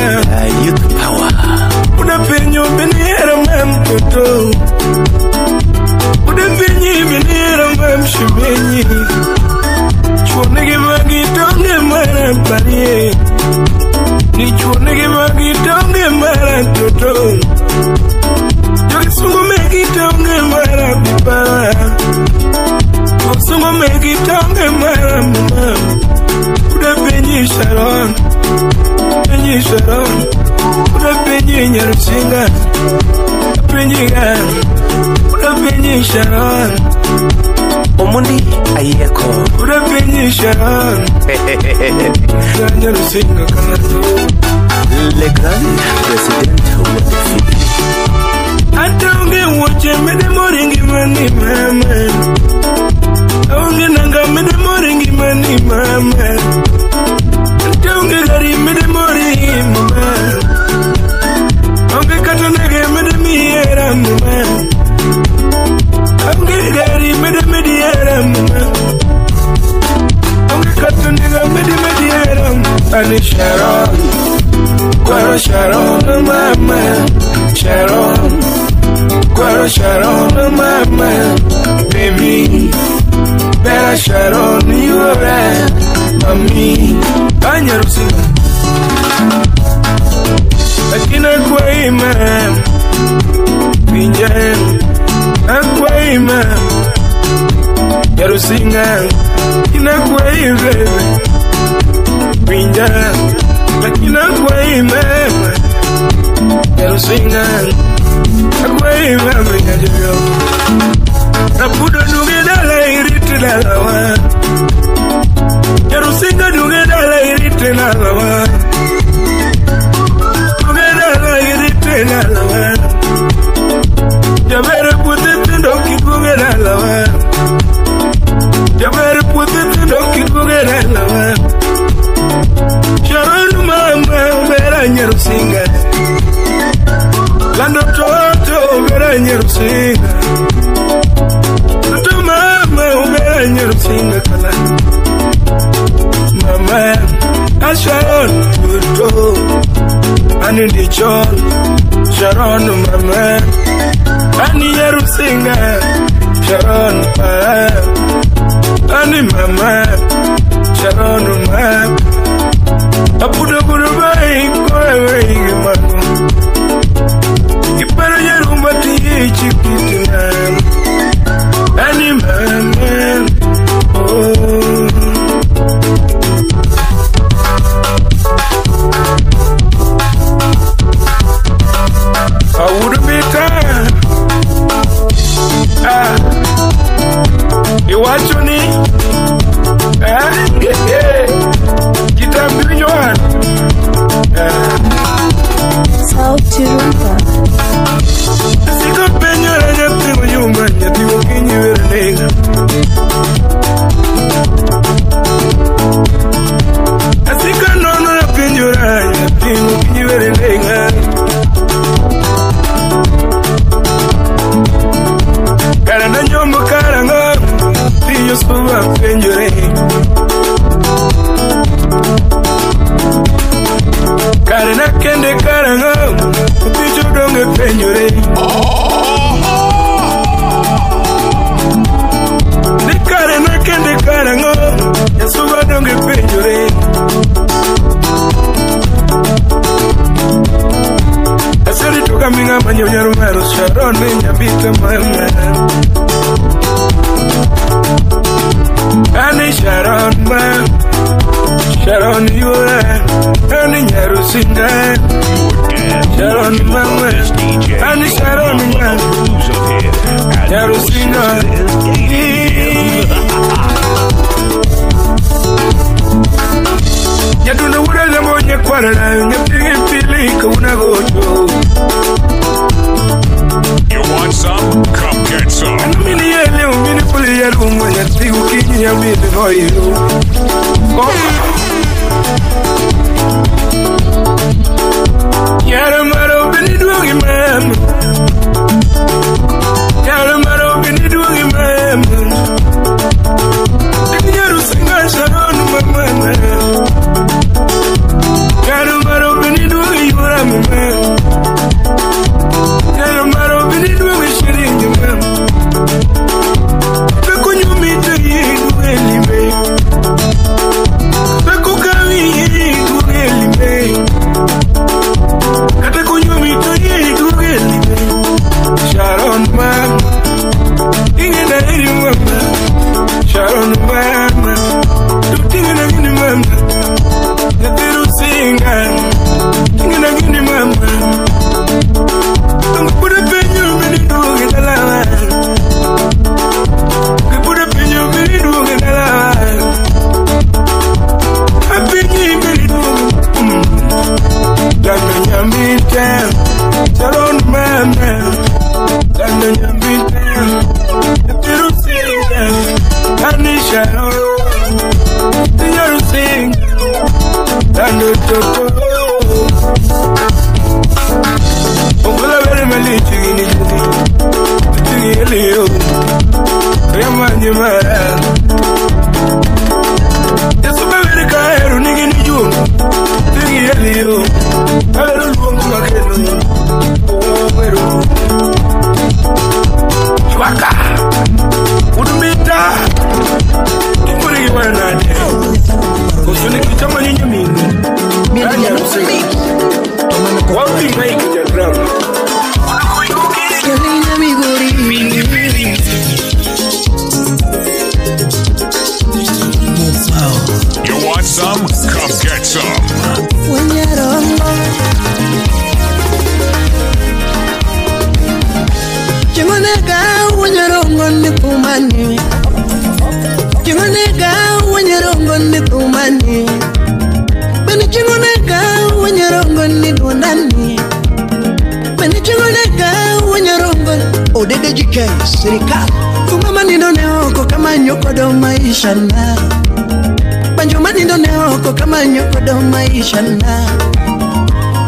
Youth power. Uda penjo beniera mamu toto. Uda penyi beniera mamu shibenyi. Chuonege magi tonge mara parie. Ni chuonege magi tonge mara toto. Jokisungu megi tonge mara pipa. Jokisungu megi tonge mara mama. Uda penyi Sharon. Penyi Sharon. Uda penyi Nyarusinga. Penyi gan. Uda penyi Sharon. Omondi Ayeko. Uda penyi Sharon. Nyarusinga kanato. Le grand president Wodifi. Ata unge woche mede moringi mani mama. Aunge nanga mede moringi mani mama. Ata unge gari mede moringi mama. Aunge katonege mede miera mama. Aunge gari mede mediera mama. Aunge katonega mede mediera mama. Ani Sharon. Kwaro Sharon mama. Sharon. Kwaro Sharon mama. Baby. Bera Sharon yure. Mami. Anyarusinga. Akina kwa imam. Pinjan. Akwa imam. Nyarusinga. Akina kwa imam. Pinjan. Akina kwa imam. Nyarusinga. Akwa imam nyajuyo. Rapudo duge dala iriti dalawa. Nyarusinga duge dala iriti dalawa. Duge dala iriti dalawa. Jabere puti tindo kiduge dalawa. Jabere puti tindo kiduge dalawa. Sharon mama bera Nyarusinga. Lando toto bera Nyarusinga. Toto mama bera Nyarusinga kala. Mama Sharon toto ani di chon Sharon mama ani Nyarusinga Sharon pa ani mama Sharon mama apudo kurubai kowe manu. Iparo yarumba tichi kitina. Ani mama oh. I would be tired. Ah, you watch me? Ah, yeah. Manyo maro Sharon nyabita mama. Ani Sharon ma, Sharon yura, ani nyarusinga. Sharon mama, ani Sharon ma, nyarusinga. Nyatuna wura monye kwarana, nyapingi pili kuna gocho. You want some? Come get some. Mini ele mini puli ya rumo nyatigu kinya mimi boyo. Yara maro bini duogi mama. Yara maro bini duogi mama. Nyaru singa Sharon mama. Yara maro bini duogi yura mama. Yara maro bini duogi shiringi mama. Bekunyumite duogi bekukawi duogi Sharon mama, ingena iri mama. Sharon mama, tutingena gini mama. Natiru singa, ingena gini mama. Tungupude penyo mini duoge dalawa. Tungupude penyo mini duoge dalawa. Apenyi mini duoge. Lando nyamite, Sharon mama. Lando nyamite, natiru singa. Ani Sharon, natiru singa. Lando toto. Ogola bere mali chigini chigi eliyo. Kaya mara. Yesu bere kaeru nigi niju. Chigi eliyo. Aberu luongo makelo. Oweru. Chwaka. Udumita. Kimuri wanade. Kosone kichama nyinyi mingi. Wapi mic ya drum? You want some? Come get some. Odede jike serikali kumama nindone oko kama nyokodo maisha na banjo manindone oko kama nyokodo maisha na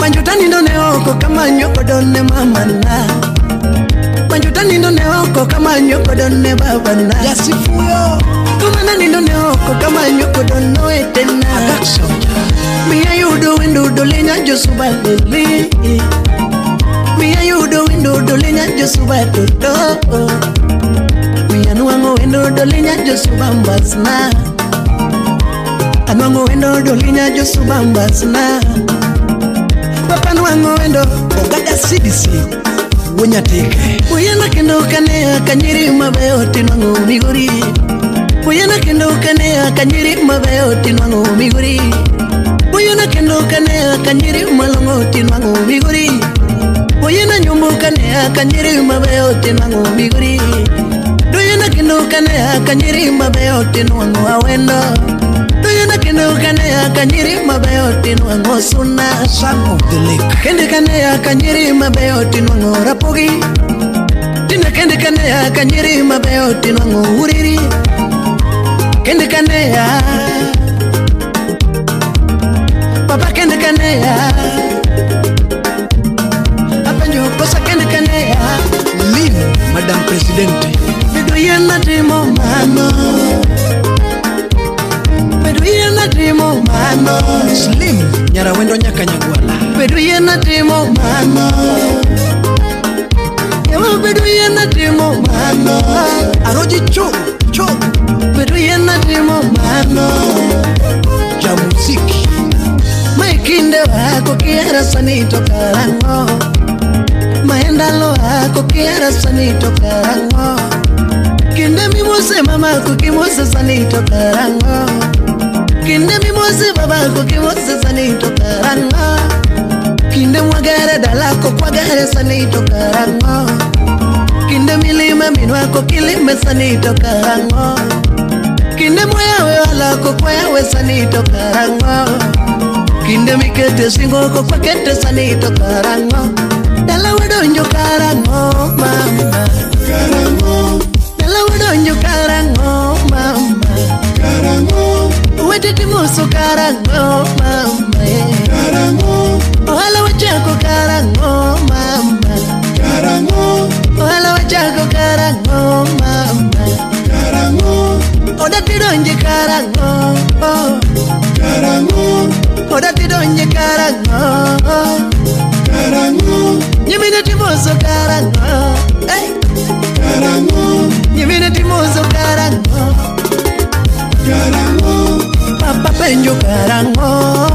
banjo tanindone oko kama nyokodo ne mama na banjo tanindone oko kama nyokodo ne baba na yasifuyo kumana nindone oko kama nyokodo no etena miya yudo windu dolinya josuba lili miya yudo windu dolinya josuba toto miya nuango windu dolinya josuba mbasna anwango windu dolinya josuba mbasna papa nuango windu ogada CDC wunyatike uyana kendo kane kanyiri mabeyo tinwango migori uyana kendo kane kanyiri mabeyo tinwango migori uyana kendo kane kanyiri malongo tinwango migori uyana nyumbu kane kanyiri mabeyo tinwango migori duyana kendo kane kanyiri mabeyo tinwango awendo duyana kendo kane kanyiri mabeyo tinwango suna son of the lake kende kane kanyiri mabeyo tinwango rapogi tina kende kane kanyiri mabeyo tinwango uriri kende kane papa kende kane apenjo kosa kende kane Lin Madam Presidente bedo yien atimo mano bedo yien atimo mano Slim Nyarawendo nyaka Nyagwala bedo yien atimo mano ewa bedo yien atimo mano Aroji cho cho bedo yien atimo mano ja muziki Maikinde wako kiara sani to karango ma Ndalo ako kiara sani to karang'o. Kinde mimose mama ko kimose sani to karang'o. Kinde mimose baba ko kimose sani to karang'o. Kinde mwagere dala ko kwagere sani to karang'o. Kinde milima minwa ko kilime sani to karang'o. Kinde mwayawe wala ko kwayawe sani to karang'o. Kinde mikete singo ko kwakete sani to karang'o. Dala wadonjo karang'o mama. Karang'o. Dala wadonjo karang'o mama. Karang'o. Wete timoso karang'o mama. Karang'o. Ohala wachako karang'o mama. Karang'o. Ohala wachako karang'o mama. Karang'o. Oda tidonje karang'o. Karang'o. Oda tidonje karang'o. Karang'o. Nyimine timoso karang'o. Hey. Karang'o. Nyimine timoso karang'o. Karang'o. Papa penjo karang'o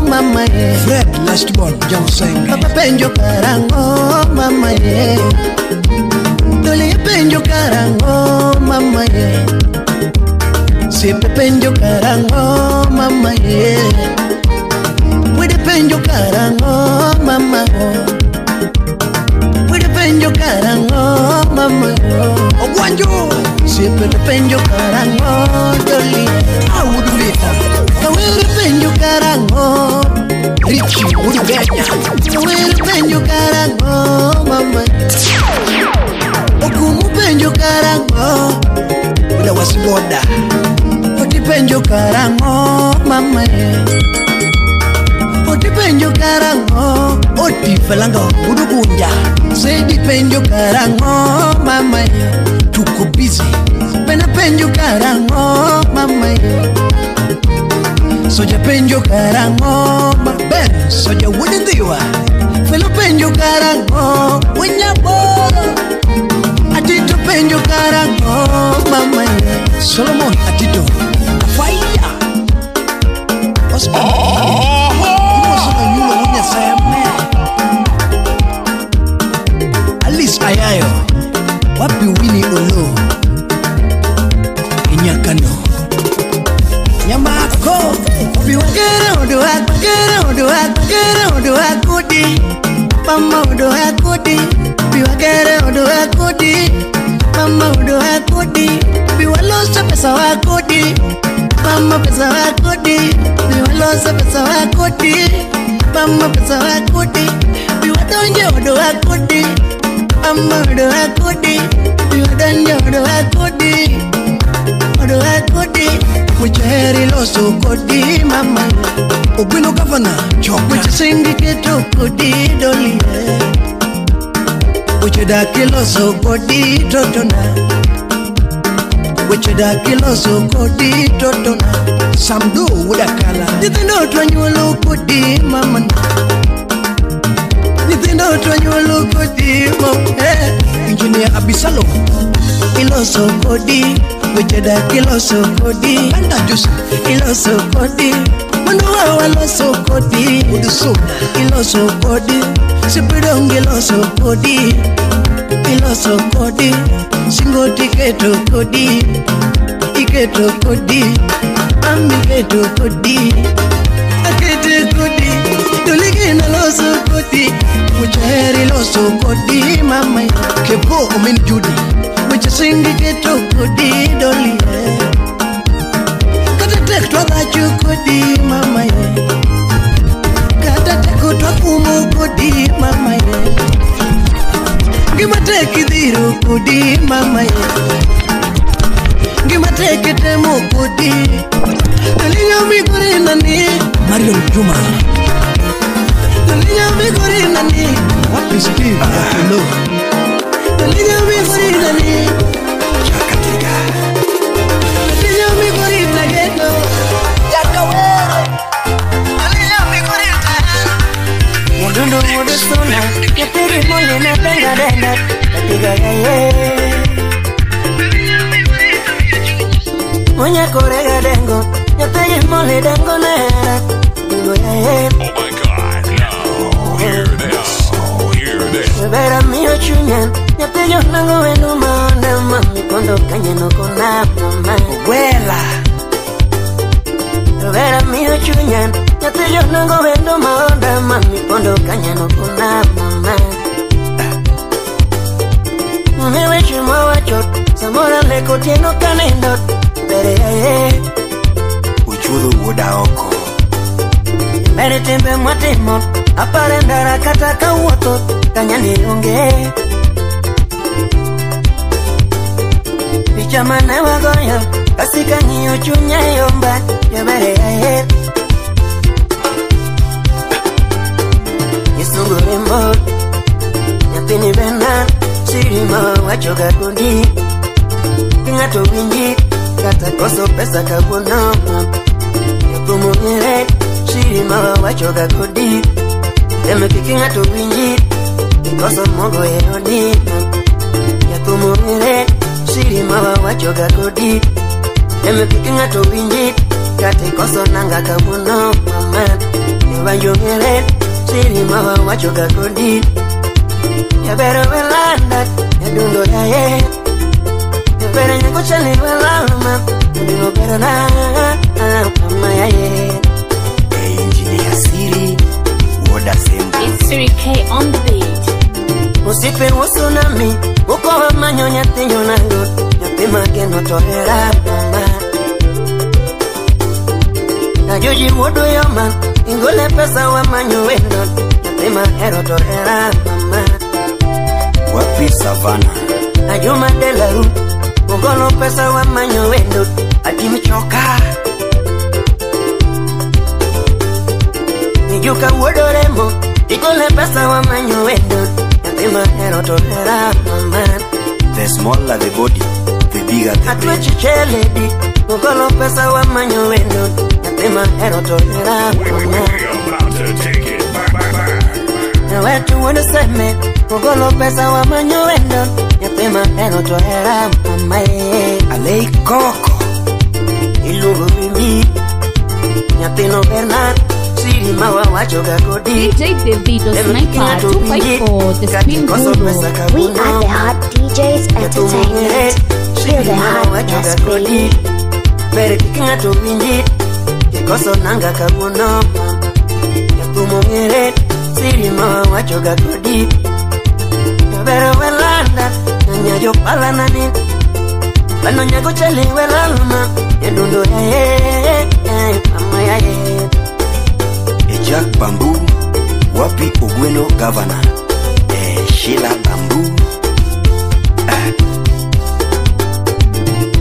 mama ye. Fred last born Johnson. Papa penjo karang'o mama ye. Dole penjo karang'o mama ye. Sipe penjo karang'o mama ye. Wede penjo karang'o mama o. Wede penjo karang'o mama o. Ogwanjo. Sipe penjo karang'o doli. Awudulita. Wede penjo karang'o. Richie Udugenya. Wede penjo karang'o mama. Okumu penjo karang'o. Uda wasiboda. Oti penjo karang'o mama. Oti penjo karang'o. Oti felanga udugunja. Zedi penjo karang'o mama. Tuko busy. Pena penjo karang'o mama. Soja penjo karang'o ma Ben soja wudindiwa. Felo penjo karang'o winyaboro. Atito penjo karang'o mama. Solomon Atito. Fire. Oscar. Alice Ayayo. Wapi Winnie Olo. Inyakano. Nyamako. Biwagere odo akere odo akere odo akodi. Mama odo akodi. Biwagere odo akodi. Mama odo akodi. Biwalosa pesa wakodi. Mama pesa wakodi. Biwalosa pesa wakodi. Mama pesa wakodi. Biwadonje odo akodi. Mama odo akodi. Biwadonje odo akodi. Odo akodi. Wicheri loso kodi mama. Ogwino governor choka. Wichisingi keto kodi doli. Wichidaki loso kodi totona. Wichidaki loso kodi totona. Samdo wudakala. Nyithindo twanyuolo kodi mama. Nyithindo twanyuolo kodi mama. Engineer Abisalo. Iloso kodi. Wichidaki loso kodi. Banda Joseph. Iloso kodi. Manu wa loso kodi. Udusuna. Iloso kodi. Sipidongi loso kodi. Iloso kodi. Singo tiketo kodi. Iketo kodi. Mami keto kodi. Akete kodi. Tuligina loso kodi. Wichaheri loso kodi mama. Kebo omin Judy. Wichisingi keto kodi doli. Kata tek twadhachu kodi mama. Kata tek twakumo kodi mama. Gima tek idhiro kodi mama. Gima tek itemo kodi. Tulinya migori nani. Marion Juma. Tulinya migori nani. Wapi Steve? Hello. Tulinya migori nani. Chakatika. Tulinya migori tageto. Jakawere. Tulinya migori tageto. Mundu mundu sona. Nyatiri mole na benga denda. Katiga yaye. Munya korega dengo. Nyatiri mole dengo nera. Digo yaye. Oh my God. Now hear this. Hear this. Vera mio chunya. chunya nyathi jonango wendo maonda mami kondo kanyeno kona mama Wela Jobera miyo chunya nyathi jonango wendo maonda mami kondo kanyeno kona mama Mewe chuma wacho samora leko tieno kanendo bere yaye Uchudo wuoda oko Bere tembe mwatimo apare ndara kata kawuotho kanyani onge Picha mane wagoyo kasi kang'iyo chunya yomba jobere yaye Isungu rembo nyathini bena siri mawacho gakundi Ng'ato winji kata koso pesa kawuono Jathum ong'ere siri mawacho gakundi Temo kik ng'ato winji koso mogo e odi Jathum ong'ere siri mawacho gakundi Temo kik ng'ato winji kata koso nanga kawuono mama Jobanjo ong'ere siri mawacho gakundi Jabero welanda nyadundo yaye Jabero nyago chali welama nyadundo berana mama yaye Engineer Siri Woda Sembo. It's Siri K on the beat. Usipe usunami uko wamanyo nyathi nyonango nyathi mageno to hera mama Najoji wuodo yoma ingole pesa wamanyo wendo nyathi mahero to hera mama Wapi Savana Najuma Delaru ugolo pesa wamanyo wendo atimichoka Nijuka wuodo rembo igole pesa wamanyo wendo nyathi mahero to hera mama The smaller the body, the bigger the brain. Atwechi cheledi ugolo pesa wamanyo wendo nyathi mahero to hera mama About to take it back, back, back. Wetu wuodo seme ugolo pesa wamanyo wendo nyathi mahero to hera mama Alei koko Iluongo bimbi nyathino Bernard siri mawawacho gakodi DJ Davido Sniper 254 The Spin Guru. We are the Hot DJs Entertainment. Feel the hotness, baby. Ber kik ng'ato winji kikoso nanga kawuono Jathum ong'ere siri mawawacho gakodi Jabero welanda nanya jopalanani Bano nyago chali welalma nyadundo yaye mama yaye E Jack Bamboo Wapi Ogweno Governor E Sheila Bamboo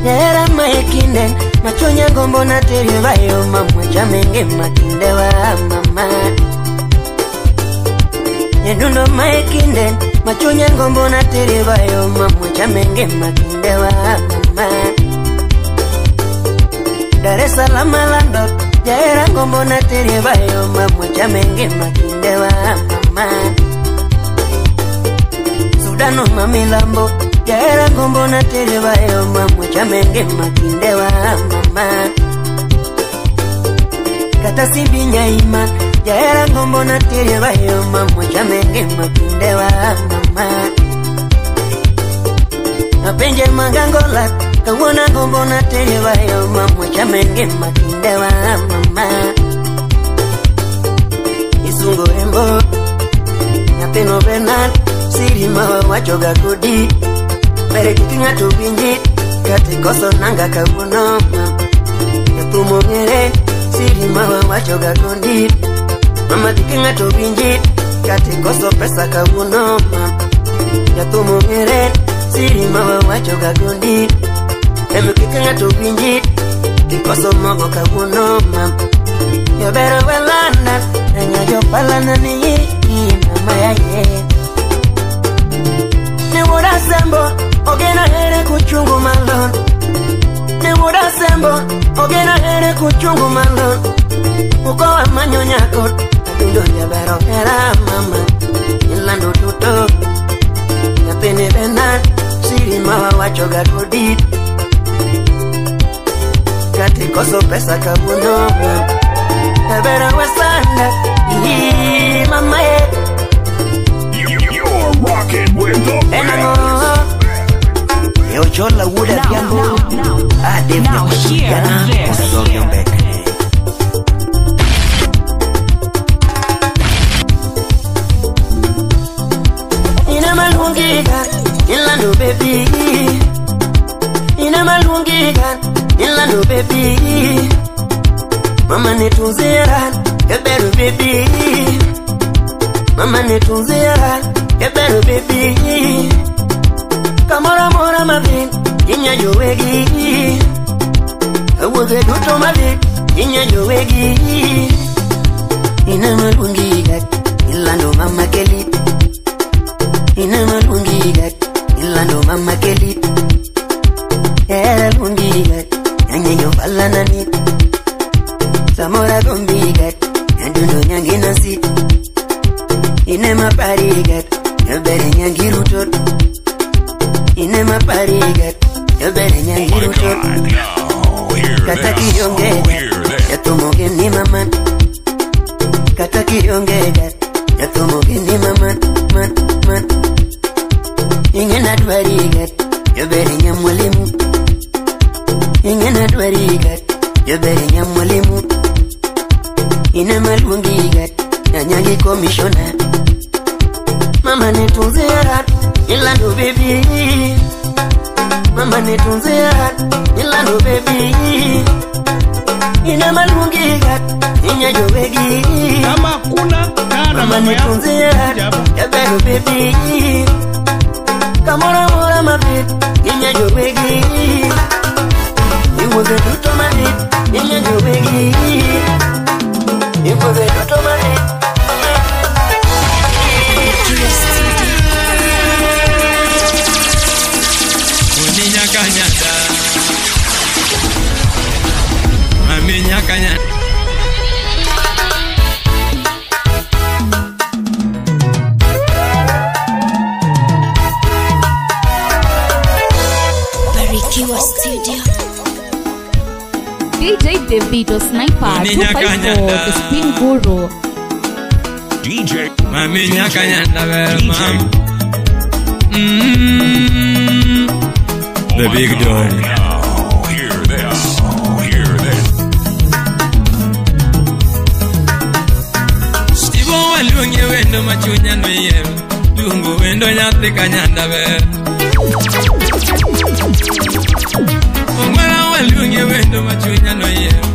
Jahera maekinde machunya gombo na teri bayo mamwe chamenge makinde wa mama Nyadundo maekinde machunya gombo na teri bayo mamwe chamenge makinde wa mama Dar es Salaam lando jahera gombo na teri bayo mamwe chamenge makinde wa mama Sudano mamilambo jahera gombo na teri bayo mamwe chamenge makinde wa mama Kata simbi nyaima jahera gombo na teri bayo mamwe chamenge makinde wa mama Mapenje magangola kawona gombo na teri bayo mamwe chamenge makinde wa mama Isungo embo nyathino Bernard siri mawawacho gakodi Bere kik ng'ato winji kata koso nanga kawuono Jathum ong'ere siri mawawacho gakodi Mama kik ng'ato winji kata koso pesa kawuono Jathum ong'ere siri mawawacho gakodi Emo kik ng'ato winji kikoso mogo kawuono Jobero welanda nanya jopalana ni mama yaye Ne wuoda sembo ogena here kuchungu malon Ne wuoda sembo ogena here kuchungu malon Uko wamanyo nyako adundo jabero hera mama Ilando duto nyathini Bernard siri mawawacho gakodi Kati koso pesa kawuono Jabero wesanda mama You're rocking with the baby. Ina malungiga ilando baby. Mama nitunzira ebero baby. Mama nitunzira ebero baby. Kamora mora mavin inya jowegi. Awuze duto mavin inya jowegi. Ina malungiga ilando mama keli. Ina malungiga ilando mama keli. Era lungiga nyanyo balanani. Samora gombiga nyandundo nyanginasi. Ine mapariga yobere nyangirutot. Ine mapariga yobere nyangirutot. Kata kiyongega yatomoge ni mama. Kata kiyongega yatomoge ni mama man man. Ingena dwariga yobere nyamwalimu. Ingena dwariga yobere nyamwalimu. Ine malungiga nyanyangi komishona. Mama nitunzira ilando baby. Mama nitunzira ilando baby. Ine malungiga inya jowegi. Kama kuna kana mama nitunzira yabero baby. Kamora mora mabit inya jowegi. Iwoze duto mabit inya jowegi. Iwoze duto mabit. Kanyanda, mami nyakanya. Barikiwa Studio. DJ Davido Sniper 254, the Spin Guru. DJ mami nyakanyanda verma. The big dog. Now, hear this. Hear this. Stibo walunge wendo machunya no yero. Lungu wendo nyathi kanyanda ber. Ongwara walunge wendo machunya no yero.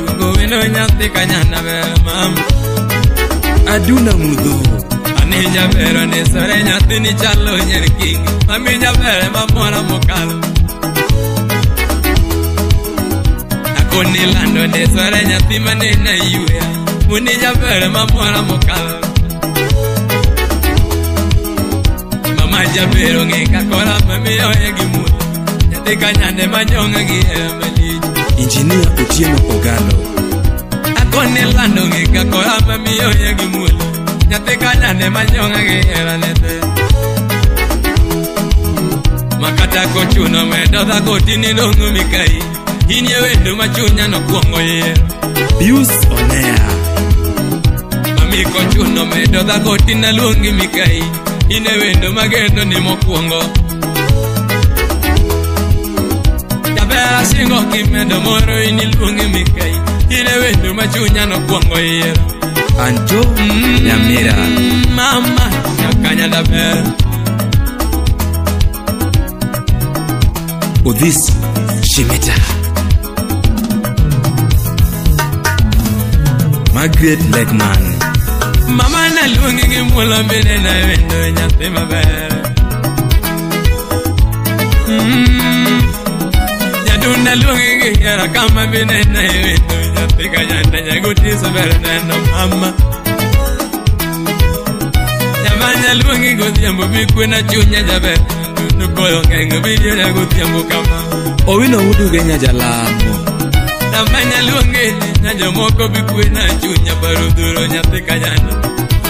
Lungu wendo nyathi kanyanda ber mam. Aduna mudho. Ani jabero ne sore nyathi ni chalo nyer king. Mami jabere mamora mokalo. Akoni lando ne sore nyathi manena yuya. Muni jabere mamora mokalo. Mama jabero nge kakora mami oye gimu. Nyathi kanyande manyonga gi emeli. Engineer Otieno Ogalo. Akoni lando nge kakora mami oye gimu. Nyathi kanyande manyonga gi eranete. Makata kochuno medo dhako tini dongo mikai. Inye wendo machunya no kuongo ye. Pius Onea. Mami kochuno medo dhako tina luongi mikai. Ine wendo magendo ni mokuongo. Jabera singo kimedo moro ini luongi mikai. Ine wendo machunya no kuongo ye. Anjo Nyamira. Mama nyakanya daber. Odhis Shimeta. Margaret Legman. Mama na luongi gi muolo bende na wendo nyathi maber. Jadunda luongi gi hera kama bende na wendo nyathi kanyanda nyagotiso ber neno mama. Nyamanya luongi godhiambo bikwena chunya jaber. Nugoyo ng'engo biyo godhiambo kama. Owino uduge nyajalamo. Namanya luongi nyajomoko bikwena chunya barudhuro nyathi kanyanda.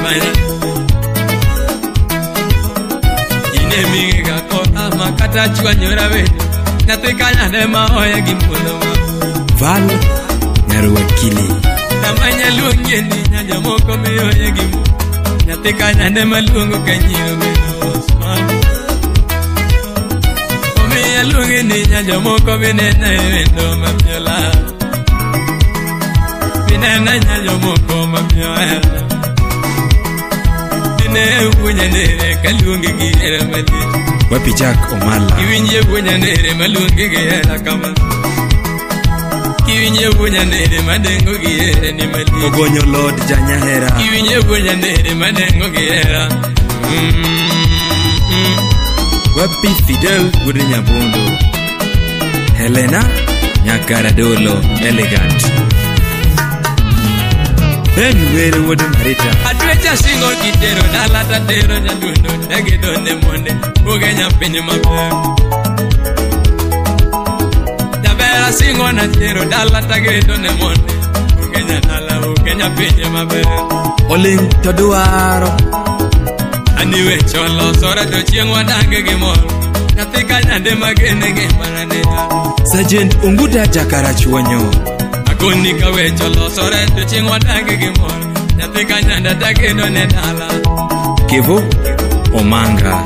Manya ine mingi kota makata chwanyora wendo nyathi kanyanda ma oye gi muolo ma. Val Nyaruakili. Namanya luongi nyajomoko miyoye gi muolo. Nyathi kanyanda maluongo kanyiro bedo osman. Omiya luongi ni nyajomoko binena wendo mamiyola. Binena nyajomoko mamiyo hera. Bine wunya nere kaluongi gi hera malich. Wapi Jack Omala. Iwinje wuonya nere maluongi gi hera kama. Iwinje wuonya nere madengo gi here ni malich. Ogonyo Lord Janyahera. Iwinje wuonya nere madengo gi hera. Wapi Fidel wuod Nyabondo. Helena Nyakaradolo Elegant. Ben Were wuod Marita. Atwecha singo kitero dala tatero nyadundo tegedo ne monde oge nyapiny maber. Jabera singo na tero dala tagedo ne monde oge nyadala oge nyapiny maber. Oling to dwaro. Ani weche olosore to chieng' wadange gi mor. Nyathi ka nyande magene gi mana ne. Sergeant Unguta Jakarachuonyo. Akoni ka weche olosore to chieng' wadange gi mor. Nyathi ka nyanda tagedo ne dala. Kevo Omanga.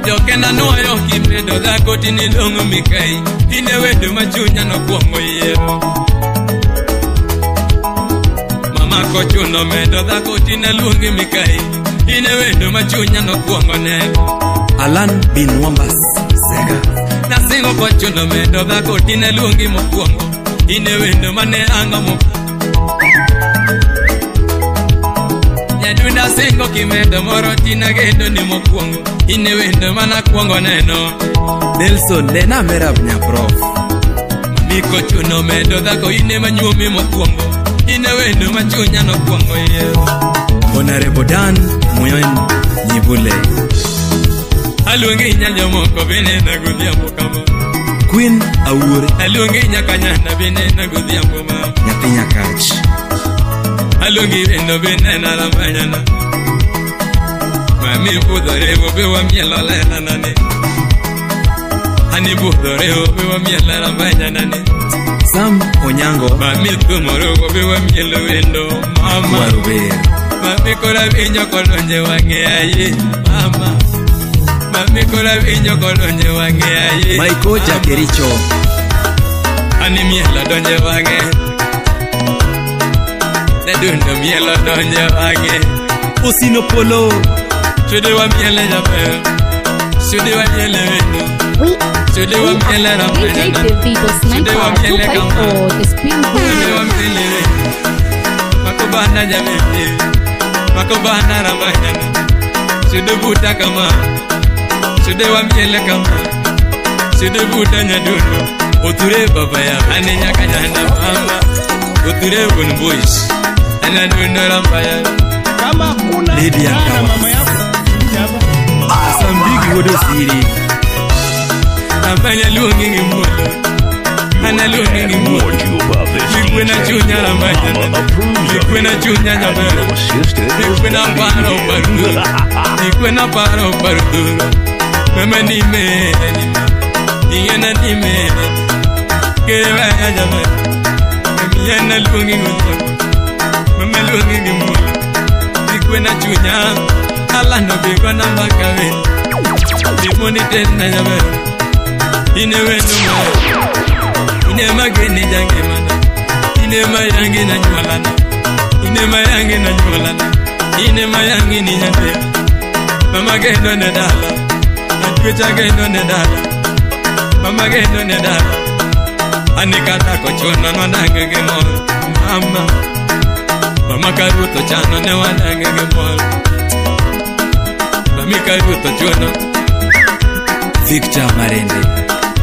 Jokenda nuoyo kimedo dhako tinilong'o mikai. Ine wendo ma chunya nokwongo yiero. Mama kochuno medo dhako tinaluongi mikai. Ine wendo ma chunya nokwongo neno. Alan Bin Wambas Sega. Nasingo kochuno medo dhako tinaluongi mokwongo. Ine wendo mane ango mo. Nyadunda singo kimedo moro tinagendo ni mokwongo. Ine wendo mana kwongo neno. Nelson Nena Merab Nyaprof. Mami kochuno medo dhako ine manyuomi mokwongo. Ine wendo machunya nokwongo yiero. Honorable Dan Muyon Nyibule. Aluongi nyajomoko binena godhiambo kama. Queen Awuor. Aluongi nyakanyana binena godhiambo ma. Nyathi Nyakach. Aluongi wendo binena ramanyana. Mami budhore be wamielo lela nane. Ani budhore be wamielo ramanyana ne. Sam Onyango. Mami thumoro be wamielo wendo mama. Waruber. Mami kora winjo kodonje wang'e aye mama. Mami kora winjo kodonje wang'e aye. Maiko Jakericho. Ani mielo donje wang'e. Nadundo mielo donje wang'e. Osino Polo. Sude wa miele jaber. Sude wa miele wendo. Sude wa miele ramanyana. Sude wa miele kama. Sude wa miele wendo. Makobana jamete. Makobana ramanyana. Sude buta kama. Sude wa miele kama. Sude buta nyadundo. Oture baba ya. Ane nyakanyana mama. Oture gun boys. Anadundo rambaya. Kama kuna Lydia mama yako. Asambigi wodo siri. Afanya luongi gi muolo. Ana luongi gi muolo. Ikwena chunya ramanyana. Ikwena chunya jaber. Ikwena paro paruduro. Ikwena paro paruduro. Mama ni me ni ma. Ingena ni me. Kere vaya jaber. Mami ana luongi gi muolo. Mama luongi gi muolo. Ikwena chunya. Alano bigo na makawe. Bimoni tena jaber. Ine wendo ma. Ine mageni jange mana. Ine mayangi na nyualana. Ine mayangi na nyualana. Ine mayangi ni nyande. Mama gendo ne dala. Atwecha gendo ne dala. Mama gendo ne dala. Anikata kochona nwanange gi mor. Mama. Mama karuto chano ne wanange gi mor. Mami karuto chono. Victor Marende.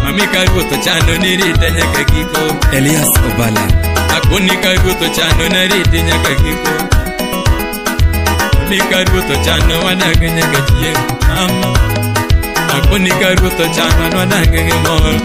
Mami karuto chano nirite nyaka giko. Elias Obala. Akoni karuto chano narite nyaka giko. Mami karuto chano wanange nyaka chieng'. Mama. Akoni karuto chano wanange gi mor.